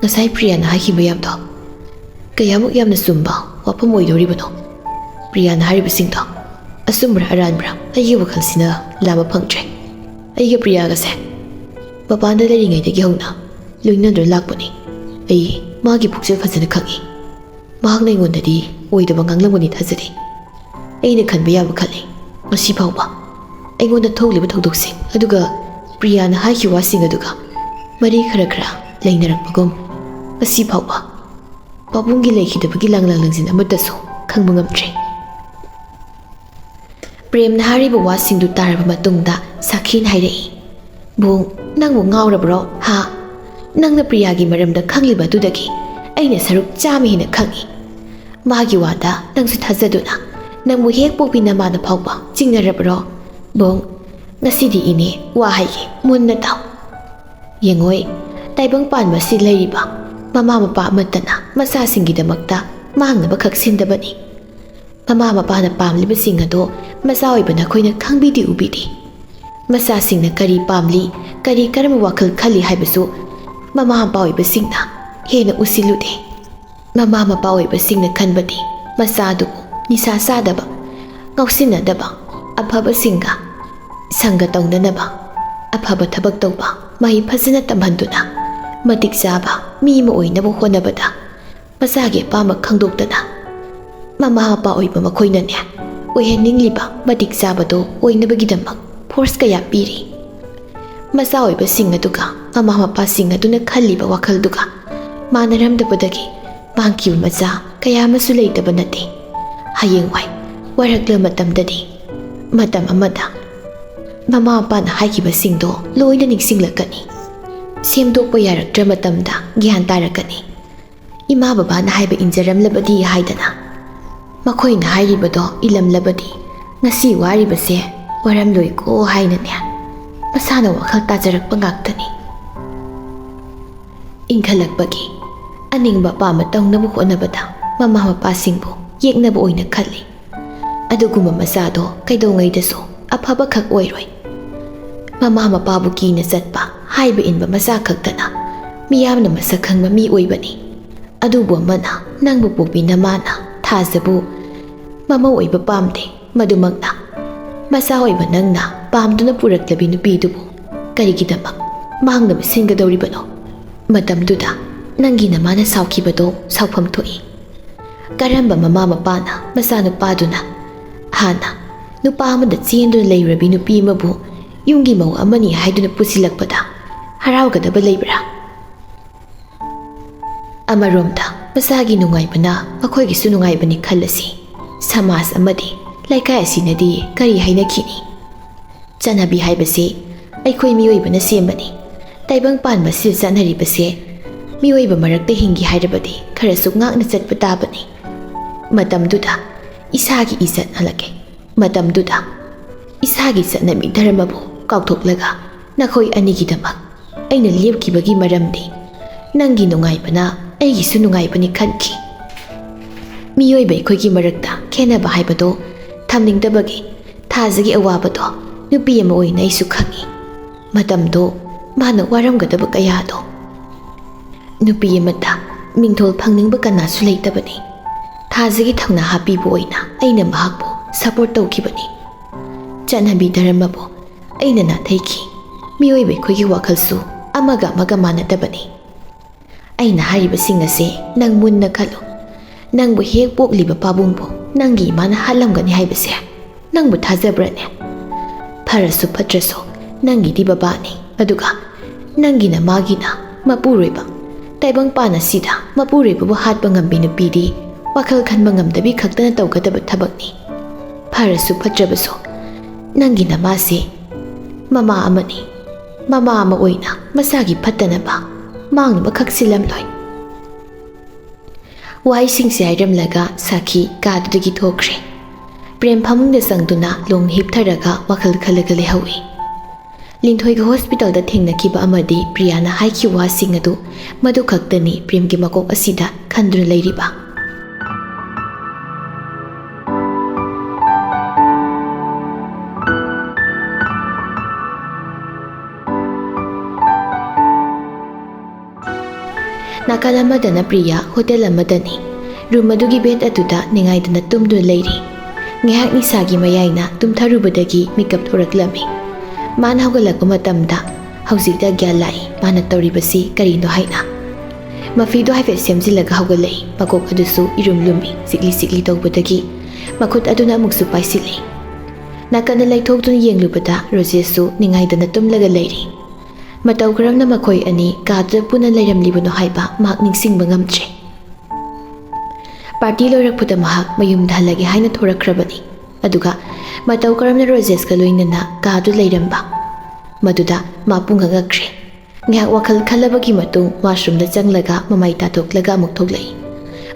"ꯉꯁꯥꯏ ꯄ꯭ꯔꯤꯌꯥꯅ ꯍꯥꯏꯈꯤꯕ ꯃꯌꯥꯝꯗꯣ ꯀꯌꯥꯃꯨꯛ ꯌꯥꯝꯅ ꯆꯨꯝꯕ ꯋꯥꯐꯝ ꯑꯣꯏꯗꯧꯔꯤꯕꯅꯣ? ꯄ꯭ꯔꯤꯌꯥꯅ ꯍꯥꯏꯔꯤꯕꯁꯤꯡꯗꯣ ꯑꯆꯨꯝꯕ꯭ꯔꯥ ꯑꯔꯥꯟꯕ꯭ꯔꯥ ꯑꯩꯒꯤ ꯋꯥꯈꯜꯁꯤꯅ ꯂꯥꯝꯕ ꯐꯪꯗ꯭ꯔꯦ꯫ ꯑꯩꯒ ꯄ꯭ꯔꯤꯌꯥꯒꯁꯦ ꯃꯄꯥꯟꯗ ꯂꯩꯔꯤꯉꯩꯗꯒꯤ ꯍꯧꯅ ꯂꯣꯏꯅꯗꯨꯅ ꯂꯥꯛꯄꯅꯤ꯫ ꯑꯩ ꯃꯥꯒꯤ ꯄꯨꯛꯆꯦꯜ ꯐꯖꯅ ꯈꯪꯏ꯫ ꯃꯍꯥꯛꯅ ꯑꯩꯉꯣꯟꯗꯗꯤ ꯑꯣꯏꯗꯕ ꯉꯥꯡꯂꯝꯒꯅꯤ ꯊꯥꯖꯗꯦ꯫ ꯑꯩꯅ ꯈꯟꯕ ꯌꯥꯕ ꯈꯜꯂꯤ꯫ ꯉꯁꯤ ꯐꯥꯎꯕ ꯑꯩꯉꯣꯟꯗ ꯊꯣꯛꯂꯤꯕ ꯊꯧꯗꯣꯛꯁꯤꯡ ꯑꯗꯨꯒ ꯄ꯭ꯔꯤꯌꯥꯅ ꯍꯥꯏꯈꯤꯕ ꯋꯥꯁꯤꯡ ꯑꯗꯨꯒ ꯃꯔꯤ ꯈꯔ ꯈꯔ ꯂꯩꯅꯔꯛꯄꯒꯨꯝ, ꯉꯁꯤ ꯐꯥꯎꯕ ꯄꯥꯕꯨꯡꯒꯤ ꯂꯩꯈꯤꯗꯕꯒꯤ ꯂꯥꯡꯂꯥꯡ ꯂꯪꯖꯤꯟ ꯑꯃꯠꯇꯁꯨ ꯈꯪꯕ ꯉꯝꯗ꯭ꯔꯦ꯫" ꯄ꯭ꯔꯦꯝꯅ ꯍꯥꯏꯔꯤꯕ ꯋꯥꯁꯤꯡꯗꯨ ꯇꯥꯔꯕ ꯃꯇꯨꯡꯗ ꯁꯥꯈꯤꯅ ꯍꯥꯏꯔꯛꯏ, "ꯕꯨꯡ, ꯅꯪꯕꯨ ꯉꯥꯎꯔꯕ꯭ꯔꯣ? ꯍꯥ? ꯅꯪꯅ ꯄ꯭ꯔꯤꯌꯥꯒꯤ ꯃꯔꯝꯗ ꯈꯪꯂꯤꯕ ꯑꯗꯨꯗꯒꯤ ꯑꯩꯅ ꯁꯔꯨꯛ ꯆꯥꯝꯃ ꯍꯦꯟꯅ ꯈꯪꯏ꯫ ꯃꯥꯒꯤ ꯋꯥꯗ ꯅꯪꯁꯨ ꯊꯥꯖꯗꯨꯅ ꯅꯪꯕꯨ ꯍꯦꯛ ꯄꯣꯛꯄꯤ ꯅꯃꯥꯅ ꯐꯥꯎꯕ ꯆꯤꯡꯅꯔꯕ꯭ꯔꯣ? ꯕꯨꯡ, ꯉꯁꯤꯗꯤ ꯏꯅꯦ ꯋꯥ ꯍꯥꯏꯒꯦ, ꯃꯨꯟꯅ ꯇꯥꯎ꯫ ꯌꯦꯡꯉꯣꯏ, ꯇꯥꯏꯕꯪ ꯄꯥꯟꯕ ꯑꯁꯤ ꯂꯩꯔꯤꯕ ꯃꯃꯥ ꯃꯄꯥ ꯑꯃꯠꯇꯅ ꯃꯆꯥꯁꯤꯡꯒꯤꯗꯃꯛꯇ ꯃꯥꯡꯅꯕꯈꯛ ꯁꯤꯟꯗꯕꯅꯤ꯫ ꯃꯃꯥ ꯃꯄꯥꯅ ꯄꯥꯝꯂꯤꯕꯁꯤꯡ ꯑꯗꯣ ꯃꯆꯥ ꯑꯣꯏꯕ ꯅꯈꯣꯏꯅ ꯈꯪꯕꯤꯗꯦ ꯎꯕꯤꯗꯦ꯫ ꯃꯆꯥꯁꯤꯡꯅ ꯀꯔꯤ ꯄꯥꯝꯂꯤ, ꯀꯔꯤ ꯀꯔꯝꯕ ꯋꯥꯈꯜ ꯈꯜꯂꯤ ꯍꯥꯏꯕꯁꯨ ꯃꯃꯥ ꯃꯄꯥ ꯑꯣꯏꯕꯁꯤꯡꯅ ꯍꯦꯟꯅ ꯎꯁꯤꯜꯂꯨꯗꯦ꯫ ꯃꯃꯥ ꯃꯄꯥ ꯑꯣꯏꯕꯁꯤꯡꯅ ꯈꯟꯕꯗꯤ ꯃꯆꯥ ꯑꯗꯨꯕꯨ ꯅꯤꯁꯥ ꯆꯥꯗꯕ, ꯉꯥꯎꯁꯤꯟꯅꯗꯕ, ꯑꯐꯕꯁꯤꯡꯒ ꯁꯪꯒ ꯇꯧꯅꯅꯕ, ꯑꯐꯕ ꯊꯕꯛ ꯇꯧꯕ, ꯃꯍꯩ ꯐꯖꯅ ꯇꯝꯍꯟꯗꯨꯅ ꯃꯇꯤꯛ ꯆꯥꯕ ꯃꯤ ꯑꯃ ꯑꯣꯏꯅꯕ ꯍꯣꯠꯅꯕꯗ ꯃꯆꯥꯒꯤ ꯑꯄꯥꯝꯕ ꯈꯪꯗꯣꯛꯇꯅ ꯃꯃꯥ ꯃꯄꯥ ꯑꯣꯏꯕ ꯃꯈꯣꯏꯅꯅꯦ, ꯑꯣꯏꯍꯟꯅꯤꯡꯂꯤꯕ ꯃꯇꯤꯛ ꯆꯥꯕꯗꯣ ꯑꯣꯏꯅꯕꯒꯤꯗꯃꯛ ꯐꯣꯔꯁ ꯀꯌꯥ ꯄꯤꯔꯤ꯫ ꯃꯆꯥ ꯑꯣꯏꯕꯁꯤꯡ ꯑꯗꯨꯒ ꯃꯃꯥ ꯃꯄꯥꯁꯤꯡ ꯑꯗꯨꯅ ꯈꯜꯂꯤꯕ ꯋꯥꯈꯜꯗꯨꯒ ꯃꯥꯟꯅꯔꯝꯗꯕꯗꯒꯤ ꯃꯥꯡꯈꯤꯕ ꯃꯆꯥ ꯀꯌꯥ ꯑꯃꯁꯨ ꯂꯩꯇꯕ ꯅꯠꯇꯦ꯫ ꯍꯌꯦꯡꯋꯥꯏ ꯋꯥꯔꯛꯂꯕ ꯃꯇꯝꯗꯗꯤ ꯃꯇꯝ ꯑꯃꯗ ꯃꯃꯥ ꯃꯄꯥꯅ ꯍꯥꯏꯈꯤꯕꯁꯤꯡꯗꯣ ꯂꯣꯏꯅ ꯅꯤꯡꯁꯤꯡꯂꯛꯀꯅꯤ꯫ ꯁꯦꯝꯗꯣꯛꯄ ꯌꯥꯔꯛꯇ꯭ꯔ ꯃꯇꯝꯗ ꯒ꯭ꯌꯥꯟ ꯇꯥꯔꯛꯀꯅꯤ꯫ ꯏꯃꯥ ꯕꯕꯥꯅ ꯍꯥꯏꯕ ꯏꯟꯖꯔꯝꯂꯕꯗꯤ ꯍꯥꯏꯗꯅ, ꯃꯈꯣꯏꯅ ꯍꯥꯏꯔꯤꯕꯗꯣ ꯏꯜꯂꯝꯂꯕꯗꯤ ꯉꯁꯤ ꯋꯥꯔꯤꯕꯁꯦ ꯋꯥꯔꯝꯂꯣꯏꯀꯣ ꯍꯥꯏꯅꯅꯦ ꯃꯁꯥꯅ ꯋꯥꯈꯜ ꯇꯥꯖꯔꯛꯄ ꯉꯥꯛꯇꯅꯤ꯫ ꯏꯟꯈꯠꯂꯛꯄꯒꯤ ꯑꯅꯤꯡꯕ ꯑꯄꯥꯝꯕ ꯇꯧꯅꯕ ꯍꯣꯠꯅꯕꯗ ꯃꯃꯥ ꯃꯄꯥꯁꯤꯡꯕꯨ ꯌꯦꯛꯅꯕ ꯑꯣꯏꯅ ꯈꯜꯂꯤ꯫ ꯑꯗꯨꯒꯨꯝꯕ ꯃꯆꯥꯗꯣ ꯀꯩꯗꯧꯉꯩꯗꯁꯨ ꯑꯐꯕꯈꯛ ꯑꯣꯏꯔꯣꯏ꯫ ꯃꯃꯥ ꯃꯄꯥꯕꯨ ꯀꯤꯅ ꯆꯠꯄ, ꯍꯥꯏꯕ ꯏꯟꯕ ꯃꯆꯥ ꯈꯛꯇꯅ ꯃꯤꯌꯥꯝꯅ ꯃꯁꯛ ꯈꯪꯕ ꯃꯤ ꯑꯣꯏꯕꯅꯤ꯫ ꯑꯗꯨꯕꯨ ꯑꯃꯅ ꯅꯪꯕꯨ ꯄꯣꯛꯄꯤ ꯅꯃꯥꯅ ꯊꯥꯖꯕꯨ ꯃꯃꯧ ꯑꯣꯏꯕ ꯄꯥꯝꯗꯦ꯫ ꯃꯗꯨꯃꯛꯅ ꯃꯆꯥ ꯑꯣꯏꯕ ꯅꯪꯅ ꯄꯥꯝꯗꯨꯅ ꯄꯨꯔꯛꯂꯕꯤ ꯅꯨꯄꯤꯗꯨꯕꯨ ꯀꯔꯤꯒꯤꯗꯃꯛ ꯃꯥꯡꯅꯕ ꯁꯤꯟꯒꯗꯧꯔꯤꯕꯅꯣ? ꯃꯇꯝꯗꯨꯗ ꯅꯪꯒꯤ ꯅꯃꯥꯅ ꯁꯥꯎꯈꯤꯕꯗꯣ ꯁꯥꯎꯐꯝ ꯊꯣꯛꯏ꯫ ꯀꯔꯝꯕ ꯃꯃꯥ ꯃꯄꯥꯅ ꯃꯆꯥꯅꯨꯄꯥꯗꯨꯅ ꯍꯥꯟꯅ ꯅꯨꯄꯥ ꯑꯃꯗ ꯆꯦꯟꯗꯨꯅ ꯂꯩꯔꯨꯔꯕꯤ ꯅꯨꯄꯤ ꯑꯃꯕꯨ ꯌꯨꯝꯒꯤ ꯃꯧ ꯑꯃꯅꯤ ꯍꯥꯏꯗꯨꯅ ꯄꯨꯁꯤꯜꯂꯛꯄꯗ ꯍꯔꯥꯎꯒꯗꯕ ꯂꯩꯕ꯭ꯔꯥ? ꯑꯃꯔꯣꯝꯗ ꯃꯆꯥꯒꯤ ꯅꯨꯡꯉꯥꯏꯕꯅ ꯃꯈꯣꯏꯒꯤꯁꯨ ꯅꯨꯡꯉꯥꯏꯕꯅꯤ ꯈꯜꯂꯁꯤ꯫ ꯁꯃꯥꯖ ꯑꯃꯗꯤ ꯂꯩꯀꯥꯏ ꯑꯁꯤꯅꯗꯤ ꯀꯔꯤ ꯍꯥꯏꯅꯈꯤꯅꯤ? ꯆꯠꯅꯕꯤ ꯍꯥꯏꯕꯁꯤ ꯑꯩꯈꯣꯏ ꯃꯤꯑꯣꯏꯕꯅ ꯁꯦꯝꯕꯅꯤ꯫ ꯇꯥꯏꯕꯪ ꯄꯥꯟꯕ ꯑꯁꯤꯗ ꯆꯠꯅꯔꯤꯕꯁꯦ ꯃꯤꯑꯣꯏꯕ ꯃꯔꯛꯇ ꯍꯤꯡꯒꯦ ꯍꯥꯏꯔꯕꯗꯤ ꯈꯔꯁꯨ ꯉꯥꯛꯅ ꯆꯠꯄ ꯇꯥꯕꯅꯤ꯫ ꯃꯇꯝꯗꯨꯗ ꯏꯁꯥꯒꯤ ꯏꯖꯠ ꯍꯜꯂꯛꯀꯦ꯫ ꯃꯇꯝꯗꯨꯗ ꯏꯁꯥꯒꯤ ꯆꯠꯅꯕꯤ ꯙꯔꯃꯕꯨ ꯀꯥꯎꯊꯣꯛꯂꯒ ꯅꯈꯣꯏ ꯑꯅꯤꯒꯤꯗꯃꯛ ꯑꯩꯅ ꯂꯦꯞꯈꯤꯕꯒꯤ ꯃꯔꯝꯗꯤ ꯅꯪꯒꯤ ꯅꯨꯡꯉꯥꯏꯕꯅ ꯑꯩꯒꯤꯁꯨ ꯅꯨꯡꯉꯥꯏꯕꯅꯤ ꯈꯟꯈꯤ꯫ ꯃꯤꯑꯣꯏꯕ ꯑꯩꯈꯣꯏꯒꯤ ꯃꯔꯛꯇ ꯈꯦꯟꯅꯕ ꯍꯥꯏꯕꯗꯣ ꯊꯝꯅꯤꯡꯗꯕꯒꯤ ꯊꯥꯖꯒꯤ ꯑꯋꯥꯕꯗꯣ ꯅꯨꯄꯤ ꯑꯃ ꯑꯣꯏꯅ ꯑꯩꯁꯨ ꯈꯪꯏ꯫ ꯃꯇꯝꯗꯣ ꯃꯥꯅ ꯋꯥꯔꯝꯒꯗꯕ ꯀꯌꯥꯗꯣ꯫ ꯅꯨꯄꯤ ꯑꯃꯇ ꯃꯤꯡꯊꯣꯜ ꯐꯪꯅꯤꯡꯕ ꯀꯅꯥꯁꯨ ꯂꯩꯇꯕꯅꯤ꯫ ꯊꯥꯖꯒꯤ ꯊꯧꯅꯥ ꯍꯥꯞꯄꯤꯕ ꯑꯣꯏꯅ ꯑꯩꯅ ꯃꯍꯥꯛꯄꯨ ꯁꯄꯣꯔꯠ ꯇꯧꯈꯤꯕꯅꯤ꯫ ꯆꯠꯅꯕꯤ ꯙꯔꯃꯕꯨ ꯑꯩꯅ ꯅꯥꯊꯩꯈꯤ꯫ ꯃꯤꯑꯣꯏꯕ ꯑꯩꯈꯣꯏꯒꯤ ꯋꯥꯈꯜꯁꯨ ꯑꯃꯒ ꯑꯃꯒ ꯃꯥꯟꯅꯗꯕꯅꯤ꯫ ꯑꯩꯅ ꯍꯥꯏꯔꯤꯕꯁꯤꯡ ꯑꯁꯦ ꯅꯪ ꯃꯨꯟꯅ ꯈꯜꯂꯨ꯫ ꯅꯪꯕꯨ ꯍꯦꯛ ꯄꯣꯛꯂꯤꯕ ꯄꯥꯕꯨꯡꯕꯨ ꯅꯪꯒꯤ ꯏꯃꯥꯅ ꯍꯥꯠꯂꯝꯒꯅꯤ ꯍꯥꯏꯕꯁꯦ ꯅꯪꯕꯨ ꯊꯥꯖꯕ꯭ꯔꯅꯦ? ꯐꯔꯁꯨ ꯐꯠꯇ꯭ꯔꯁꯨ ꯅꯪꯒꯤꯗꯤ ꯕꯕꯥꯅꯤ, ꯑꯗꯨꯒ ꯅꯪꯒꯤꯅ ꯃꯥꯒꯤꯅ ꯃꯄꯨꯔꯣꯏꯕ꯫ ꯇꯥꯏꯕꯪꯄꯥꯟ ꯑꯁꯤꯗ ꯃꯄꯨꯔꯣꯏꯕꯕꯨ ꯍꯥꯠꯄ ꯉꯝꯕꯤ ꯅꯨꯄꯤꯗꯤ ꯋꯥꯈꯜ ꯈꯟꯕ ꯉꯝꯗꯕꯤ ꯈꯛꯇꯅ ꯇꯧꯒꯗꯕ ꯊꯕꯛꯅꯤ꯫ ꯐꯔꯁꯨ ꯐꯠꯇ꯭ꯔꯕꯁꯨ, ꯅꯪꯒꯤ ꯅꯃꯥꯁꯤ ꯃꯃꯥ ꯑꯃꯅꯤ꯫ ꯃꯃꯥ ꯑꯃ ꯑꯣꯏꯅ ꯃꯆꯥꯒꯤ ꯐꯠꯇꯅꯕ ꯃꯥꯡꯅꯕ ꯈꯛ ꯁꯤꯜꯂꯝꯂꯣꯏ꯫ ꯋꯥꯍꯩꯁꯤꯡꯁꯦ ꯍꯥꯏꯔꯝꯂꯒ ꯁꯥꯈꯤ ꯀꯥꯗꯨꯗꯒꯤ ꯊꯣꯛꯈ꯭ꯔꯦ꯫ ꯄ꯭ꯔꯦꯝ ꯐꯃꯨꯡꯗ ꯆꯪꯗꯨꯅ ꯂꯣꯡ ꯍꯤꯞꯊꯔꯒ ꯋꯥꯈꯜ ꯈꯜꯂꯒ ꯂꯩꯍꯧꯏ꯫ ꯂꯤꯟꯊꯣꯏꯒ ꯍꯣꯁꯄꯤꯇꯥꯜꯗ ꯊꯦꯡꯅꯈꯤꯕ ꯑꯃꯗꯤ ꯄ꯭ꯔꯤꯌꯥꯅ ꯍꯥꯏꯈꯤꯕ ꯋꯥꯁꯤꯡ ꯑꯗꯨ, ꯃꯗꯨ ꯈꯛꯇꯅꯤ ꯄ꯭ꯔꯦꯝꯒꯤ ꯃꯀꯣꯛ ꯑꯁꯤꯗ ꯈꯟꯗꯨꯅ ꯂꯩꯔꯤꯕ꯫ ꯅꯥꯀꯜ ꯑꯃꯗꯅ ꯄ꯭ꯔꯤꯌꯥ ꯍꯣꯇꯦꯜ ꯑꯃꯗꯅꯤ꯫ ꯔꯨꯝ ꯑꯗꯨꯒꯤ ꯕꯦꯗ ꯑꯗꯨꯗ ꯅꯤꯡꯉꯥꯏꯗꯅ ꯇꯨꯝꯗꯨꯅ ꯂꯩꯔꯤ꯫ ꯉꯥꯏꯍꯥꯛ ꯅꯤꯁꯥꯒꯤ ꯃꯌꯥꯏꯅ ꯇꯨꯝꯊꯔꯨꯕꯗꯒꯤ ꯃꯤꯀꯞ ꯊꯣꯔꯛꯂꯝꯃꯤ꯫ ꯃꯥꯅ ꯍꯧꯒꯠꯂꯛꯄ ꯃꯇꯝꯗ ꯍꯧꯖꯤꯛꯇ ꯒ꯭ꯌꯥꯟ ꯂꯥꯛꯏ ꯃꯥꯅ ꯇꯧꯔꯤꯕꯁꯤ ꯀꯔꯤꯅꯣ ꯍꯥꯏꯅ꯫ ꯃꯐꯤꯗꯣ ꯍꯥꯏꯐꯦꯠ ꯁꯦꯝꯖꯤꯜꯂꯒ ꯍꯧꯒꯠꯂꯛꯏ, ꯃꯀꯣꯛ ꯑꯗꯨꯁꯨ ꯏꯔꯨꯝ ꯂꯨꯝꯃꯤ, ꯆꯤꯛꯂꯤ ꯆꯤꯛꯂꯤ ꯇꯧꯕꯗꯒꯤ ꯃꯈꯨꯠ ꯑꯗꯨꯅ ꯑꯃꯨꯛꯁꯨ ꯄꯥꯏꯁꯤꯜꯂꯤ꯫ ꯅꯥꯀꯟꯗ ꯂꯩꯊꯣꯛꯇꯨꯅ ꯌꯦꯡꯂꯨꯕꯗ ꯔꯣꯖꯦꯁꯁꯨ ꯅꯤꯡꯉꯥꯏꯗꯅ ꯇꯨꯝꯂꯒ ꯂꯩꯔꯤ꯫ ꯃꯇꯧ ꯀꯔꯝꯅ ꯃꯈꯣꯏ ꯑꯅꯤ ꯀꯥꯗꯨꯗ ꯄꯨꯟꯅ ꯂꯩꯔꯝꯂꯤꯕꯅꯣ ꯍꯥꯏꯕ ꯃꯍꯥꯛ ꯅꯤꯡꯁꯤꯡꯕ ꯉꯝꯗ꯭ꯔꯦ꯫ ꯄꯥꯔꯇꯤ ꯂꯣꯏꯔꯛꯄꯗ ꯃꯍꯥꯛ ꯃꯌꯨꯝꯗ ꯍꯜꯂꯒꯦ ꯍꯥꯏꯅ ꯊꯣꯔꯛꯈ꯭ꯔꯕꯅꯤ꯫ ꯑꯗꯨꯒ ꯃꯇꯧ ꯀꯔꯝꯅ ꯔꯣꯖꯦꯁꯀ ꯂꯣꯏꯅꯅ ꯀꯥꯗꯨ ꯂꯩꯔꯝꯕ? ꯃꯗꯨꯗ ꯃꯥ ꯄꯨꯡꯉꯛ ꯉꯛꯈ꯭ꯔꯦ꯫ ꯉꯥꯏꯍꯥꯛ ꯋꯥꯈꯜ ꯈꯜꯂꯕꯒꯤ ꯃꯇꯨꯡ ꯋꯥꯁꯔꯨꯝꯗ ꯆꯪꯂꯒ ꯃꯃꯥꯏ ꯇꯥꯊꯣꯛꯂꯒ ꯑꯃꯨꯛ ꯊꯣꯛꯂꯛꯏ꯫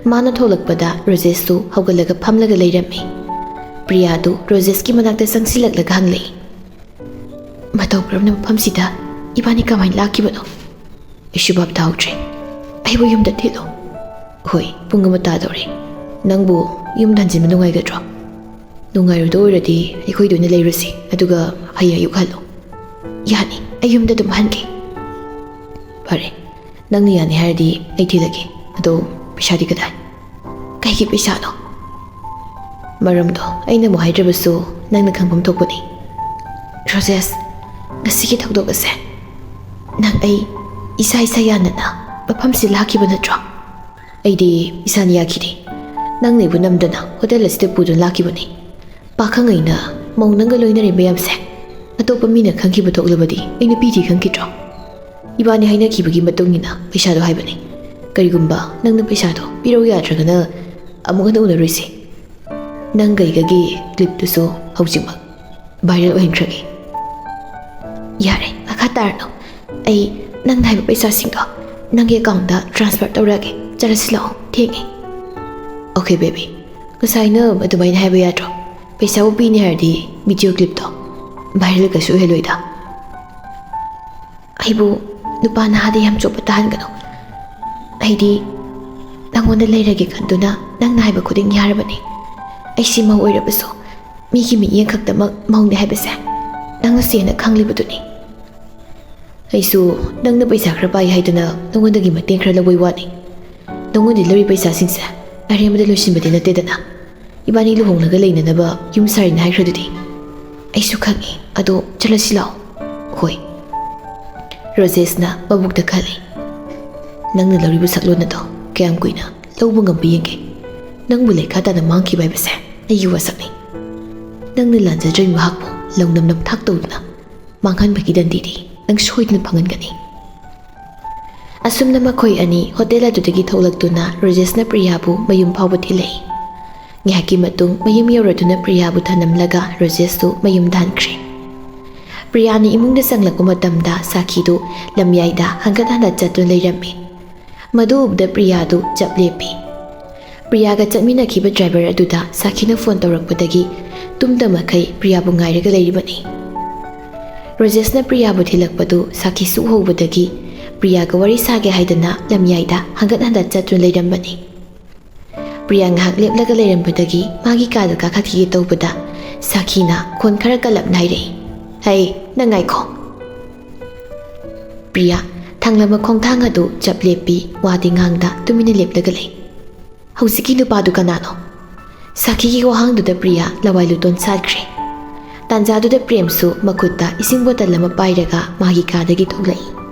ꯃꯥꯅ ꯊꯣꯛꯂꯛꯄꯗ ꯔꯣꯖꯦꯁꯁꯨ ꯍꯧꯒꯠꯂꯒ ꯐꯝꯂꯒ ꯂꯩꯔꯝꯃꯤ꯫ ꯄ꯭ꯔꯤꯌꯥꯗꯨ ꯔꯣꯖꯦꯁꯀꯤ ꯃꯅꯥꯛꯇ ꯆꯪꯁꯤꯜꯂꯛꯂꯒ ꯍꯪꯂꯛꯏ, "ꯃꯇꯧ ꯀꯔꯝꯅ ꯃꯐꯝꯁꯤꯗ ꯏꯕꯥꯅꯤ ꯀꯃꯥꯏꯅ ꯂꯥꯛꯈꯤꯕꯅꯣ?" "ꯑꯩꯁꯨ ꯚꯥꯞ ꯇꯥꯍꯧꯗ꯭ꯔꯦ꯫ ꯑꯩꯕꯨ ꯌꯨꯝꯗ ꯊꯤꯜꯂꯣ꯫" "ꯍꯣꯏ, ꯄꯨꯡ ꯑꯃ ꯇꯥꯗꯧꯔꯦ꯫ ꯅꯪꯕꯨ ꯌꯨꯝꯗ ꯍꯟꯖꯤꯟꯕ ꯅꯨꯡꯉꯥꯏꯒꯗ꯭ꯔꯣ?" "ꯅꯨꯡꯉꯥꯏꯔꯣꯏꯗꯧ ꯑꯣꯏꯔꯗꯤ ꯑꯩꯈꯣꯏꯗ ꯑꯣꯏꯅ ꯂꯩꯔꯨꯁꯤ, ꯑꯗꯨꯒ ꯍꯌꯦꯡ ꯑꯌꯨꯛ ꯍꯜꯂꯣ꯫" "ꯌꯥꯅꯤ, ꯑꯩ ꯌꯨꯝꯗ ꯑꯗꯨꯝ ꯍꯟꯒꯦ꯫" "ꯐꯔꯦ, ꯅꯪꯅ ꯌꯥꯅꯤ ꯍꯥꯏꯔꯗꯤ ꯑꯩ ꯊꯤꯜꯂꯒꯦ꯫ ꯑꯗꯣ ꯄꯩꯁꯥꯗꯤ ꯀꯗꯥꯏ?" "ꯀꯩꯒꯤ ꯄꯩꯁꯥꯅꯣ?" "ꯃꯔꯝꯗꯣ ꯑꯩꯅ ꯑꯃꯨꯛ ꯍꯥꯏꯗ꯭ꯔꯕꯁꯨ ꯅꯪꯅ ꯈꯪꯐꯝ ꯊꯣꯛꯄꯅꯤ꯫" "ꯔꯣꯖꯦꯁ, ꯉꯁꯤꯒꯤ ꯊꯧꯗꯣꯛ ꯑꯁꯦ ꯅꯪ ꯑꯩ ꯏꯁꯥ ꯏꯁꯥ ꯌꯥꯅꯅ ꯃꯐꯝꯁꯤ ꯂꯥꯛꯈꯤꯕ ꯅꯠꯇ꯭ꯔꯣ?" "ꯑꯩꯗꯤ ꯏꯁꯥꯅ ꯌꯥꯈꯤꯗꯦ꯫ ꯅꯪꯅ ꯑꯩꯕꯨ ꯅꯝꯗꯅ ꯍꯣꯇꯦꯜ ꯑꯁꯤꯗ ꯄꯨꯗꯨꯅ ꯂꯥꯛꯈꯤꯕꯅꯤ꯫ ꯄꯥꯈꯪ ꯑꯩꯅ ꯃꯧ ꯅꯪꯒ ꯂꯣꯏꯅꯔꯤ ꯃꯌꯥꯝꯁꯦ ꯑꯇꯣꯞꯄ ꯃꯤꯅ ꯈꯪꯈꯤꯕ ꯊꯣꯛꯂꯕꯗꯤ ꯑꯩ ꯅꯨꯄꯤ ꯊꯤ ꯈꯪꯈꯤꯗ꯭ꯔꯣ? ꯏꯕꯥꯅꯤ ꯍꯥꯏꯅꯈꯤꯕꯒꯤ ꯃꯇꯨꯡ ꯏꯟꯅ ꯄꯩꯁꯥꯗꯣ ꯍꯥꯏꯕꯅꯤ꯫ ꯀꯔꯤꯒꯨꯝꯕ ꯅꯪꯅ ꯄꯩꯁꯥꯗꯣ ꯄꯤꯔꯧ ꯌꯥꯗ꯭ꯔꯒꯅ ꯑꯃꯨꯛ ꯍꯟꯅ ꯎꯅꯔꯣꯏꯁꯦ꯫ ꯅꯪ ꯀꯩꯒꯒꯤ ꯀ꯭ꯂꯤꯞꯇꯨꯁꯨ ꯍꯧꯖꯤꯛꯃꯛ ꯚꯥꯏꯔꯦꯜ ꯑꯣꯏꯍꯟꯈ꯭ꯔꯒꯦ꯫ ꯌꯥꯔꯦ, ꯃꯈꯥ ꯇꯥꯔꯅꯨ꯫ ꯑꯩ ꯅꯪꯅ ꯍꯥꯏꯕ ꯄꯩꯁꯥꯁꯤꯡꯗꯣ ꯅꯪꯒꯤ ꯑꯦꯀꯥꯎꯟꯗ ꯇ꯭ꯔꯥꯟꯁꯐꯔ ꯇꯧꯔꯛꯑꯒꯦ꯫ ꯆꯠꯂꯁꯤ ꯂꯥꯛꯑꯣ, ꯊꯦꯡꯉꯦ꯫ ꯑꯣꯀꯦ ꯕꯦꯕꯤ, ꯉꯁꯥꯏꯅ ꯑꯗꯨꯃꯥꯏꯅ ꯍꯥꯏꯕ ꯌꯥꯗ꯭ꯔꯣ? ꯄꯩꯁꯥꯕꯨ ꯄꯤꯅꯤ ꯍꯥꯏꯔꯗꯤ ꯚꯤꯗꯤꯑꯣ ꯀ꯭ꯂꯤꯞꯇꯣ ꯚꯥꯏꯔꯦꯜ ꯀꯩꯁꯨ ꯑꯣꯏꯍꯜꯂꯣꯏꯗ꯫ ꯑꯩꯕꯨ ꯅꯨꯄꯥ ꯅꯍꯥꯗ ꯌꯥꯝ ꯆꯣꯞꯄ ꯇꯥꯍꯟꯒꯅꯨ꯫ ꯑꯩꯗꯤ ꯅꯪꯉꯣꯟꯗ ꯂꯩꯔꯒꯦ ꯈꯟꯗꯨꯅ ꯅꯪꯅ ꯍꯥꯏꯕ ꯈꯨꯗꯤꯡ ꯌꯥꯔꯕꯅꯤ꯫ ꯑꯩꯁꯤ ꯃꯧ ꯑꯣꯏꯔꯕꯁꯨ ꯃꯤꯒꯤ ꯃꯤꯠꯌꯦꯡ ꯈꯛꯇꯃꯛ ꯃꯧꯅꯤ ꯍꯥꯏꯕꯁꯦ ꯅꯪꯅ ꯁꯦꯡꯅ ꯈꯪꯂꯤꯕꯗꯨꯅꯤ꯫ ꯑꯩꯁꯨ ꯅꯪꯅ ꯄꯩꯁꯥ ꯈꯔ ꯄꯥꯏ ꯍꯥꯏꯗꯨꯅ ꯅꯉꯣꯟꯗꯒꯤ ꯃꯇꯦꯡ ꯈꯔ ꯂꯧꯕꯩ ꯋꯥꯅꯤ꯫ ꯅꯉꯣꯟꯗꯒꯤ ꯂꯧꯔꯤ ꯄꯩꯁꯥꯁꯤꯡꯁꯦ ꯑꯔꯦꯝꯕꯗ ꯂꯣꯏꯁꯤꯟꯕꯗꯤ ꯅꯠꯇꯦꯗꯅ꯫ ꯏꯕꯥꯅꯤ ꯂꯨꯍꯣꯡꯂꯒ ꯂꯩꯅꯅꯕ ꯌꯨꯝ ꯁꯥꯔꯤꯅꯦ ꯍꯥꯏꯈ꯭ꯔꯗꯨꯗꯤ꯫ ꯑꯩꯁꯨ ꯈꯪꯉꯤ, ꯑꯗꯣ ꯆꯠꯂꯁꯤ ꯂꯥꯛꯑꯣ꯫ ꯍꯣꯏ꯫ ꯔꯣꯖꯦꯁꯅ ꯃꯕꯨꯛꯇ ꯈꯜꯂꯤ, "ꯅꯪꯅ ꯂꯧꯔꯤꯕ ꯁꯛꯂꯣꯟ ꯑꯗꯣ ꯀꯌꯥꯝ ꯀꯨꯏꯅ ꯂꯧꯕ ꯉꯝꯕ ꯌꯦꯡꯒꯦ꯫ ꯅꯪꯕꯨ ꯂꯩꯈꯥ ꯇꯥꯅ ꯃꯥꯡꯈꯤꯕ ꯍꯥꯏꯕꯁꯦ ꯑꯩꯒꯤ ꯋꯥꯁꯛꯅꯤ꯫ ꯅꯪꯅ ꯂꯥꯟꯖꯗ꯭ꯔꯕꯤ ꯃꯍꯥꯛꯄꯨ ꯂꯧꯅꯝ ꯅꯝꯊꯥꯛ ꯇꯧꯗꯨꯅ ꯃꯥꯡꯍꯟꯕꯒꯤ ꯗꯟꯗꯤꯗꯤ ꯅꯪ ꯁꯣꯏꯗꯅ ꯐꯪꯍꯟꯒꯅꯤ꯫" ꯑꯁꯨꯝꯅ ꯃꯈꯣꯏ ꯑꯅꯤ ꯍꯣꯇꯦꯜ ꯑꯗꯨꯗꯒꯤ ꯊꯣꯛꯂꯛꯇꯨꯅ ꯔꯣꯖꯦꯁꯅ ꯄ꯭ꯔꯤꯌꯥꯕꯨ ꯃꯌꯨꯝ ꯐꯥꯎꯕ ꯊꯤꯜꯂꯛꯏ꯫ ꯉꯥꯏꯍꯥꯛꯀꯤ ꯃꯇꯨꯡ ꯃꯌꯨꯝ ꯌꯧꯔꯗꯨꯅ ꯄ꯭ꯔꯤꯌꯥꯕꯨ ꯊꯅꯝꯂꯒ ꯔꯣꯖꯦꯁꯁꯨ ꯃꯌꯨꯝꯗ ꯍꯟꯈ꯭ꯔꯦ꯫ ꯄ꯭ꯔꯤꯌꯥꯅ ꯏꯃꯨꯡꯗ ꯆꯪꯂꯛꯄ ꯃꯇꯝꯗ ꯁꯥꯈꯤꯗꯨ ꯂꯝꯌꯥꯏꯗ ꯍꯪꯒꯠ ꯍꯟꯗ ꯆꯠꯇꯨꯅ ꯂꯩꯔꯝꯃꯤ꯫ ꯃꯗꯨ ꯎꯕꯗ ꯄ꯭ꯔꯤꯌꯥꯗꯨ ꯆꯞ ꯂꯦꯞꯄꯤ꯫ ꯄ꯭ꯔꯤꯌꯥꯒ ꯆꯠꯃꯤꯟꯅꯈꯤꯕ ꯗ꯭ꯔꯥꯏꯚꯔ ꯑꯗꯨꯗ ꯁꯥꯈꯤꯅ ꯐꯣꯟ ꯇꯧꯔꯛꯄꯗꯒꯤ ꯇꯨꯝꯗ ꯃꯈꯩ ꯄ꯭ꯔꯤꯌꯥꯕꯨ ꯉꯥꯏꯔꯒ ꯂꯩꯔꯤꯕꯅꯤ꯫ ꯔꯣꯖꯦꯁꯅ ꯄ꯭ꯔꯤꯌꯥꯕꯨ ꯊꯤꯜꯂꯛꯄꯗꯨ ꯁꯥꯈꯤꯁꯨ ꯎꯍꯧꯕꯗꯒꯤ ꯄ꯭ꯔꯤꯌꯥꯒ ꯋꯥꯔꯤ ꯁꯥꯒꯦ ꯍꯥꯏꯗꯅ ꯂꯝꯌꯥꯏꯗ ꯍꯪꯒꯠ ꯍꯟꯗ ꯆꯠꯇꯨꯅ ꯂꯩꯔꯝꯕꯅꯤ꯫ ꯄ꯭ꯔꯤꯌꯥ ꯉꯥꯏꯍꯥꯛ ꯂꯦꯞꯂꯒ ꯂꯩꯔꯝꯕꯗꯒꯤ ꯃꯥꯒꯤ ꯀꯥꯗ ꯀꯥꯈꯠꯈꯤꯒꯦ ꯇꯧꯕꯗ ꯁꯥꯈꯤꯅ ꯈꯣꯟ ꯈꯔ ꯀꯜꯂꯞꯅ ꯍꯥꯏꯔꯛꯏ, "ꯍꯩ, ꯅꯪ ꯉꯥꯏꯈꯣ꯫" ꯄ꯭ꯔꯤꯌꯥ ꯊꯥꯡꯂꯝꯕ ꯈꯣꯡꯊꯥꯡ ꯑꯗꯨ ꯆꯞ ꯂꯦꯞꯄꯤ, ꯋꯥꯗꯤ ꯉꯥꯡꯗ ꯇꯨꯃꯤꯟꯅ ꯂꯦꯞꯂꯒ ꯂꯩ꯫ "ꯍꯧꯖꯤꯛꯀꯤ ꯅꯨꯄꯥꯗꯨ ꯀꯅꯥꯅꯣ?" ꯁꯥꯈꯤꯒꯤ ꯋꯥꯍꯪꯗꯨꯗ ꯄ꯭ꯔꯤꯌꯥ ꯂꯋꯥꯏ ꯂꯨꯇꯣꯟ ꯁꯥꯠꯈ꯭ꯔꯦ꯫ ꯇꯥꯟꯖꯥꯗꯨꯗ ꯄ꯭ꯔꯦꯝꯁꯨ ꯃꯈꯨꯠꯇ ꯏꯁꯤꯡ ꯕꯣꯇꯜ ꯑꯃ ꯄꯥꯏꯔꯒ ꯃꯥꯒꯤ ꯀꯥꯗꯒꯤ ꯊꯣꯛꯂꯛꯏ꯫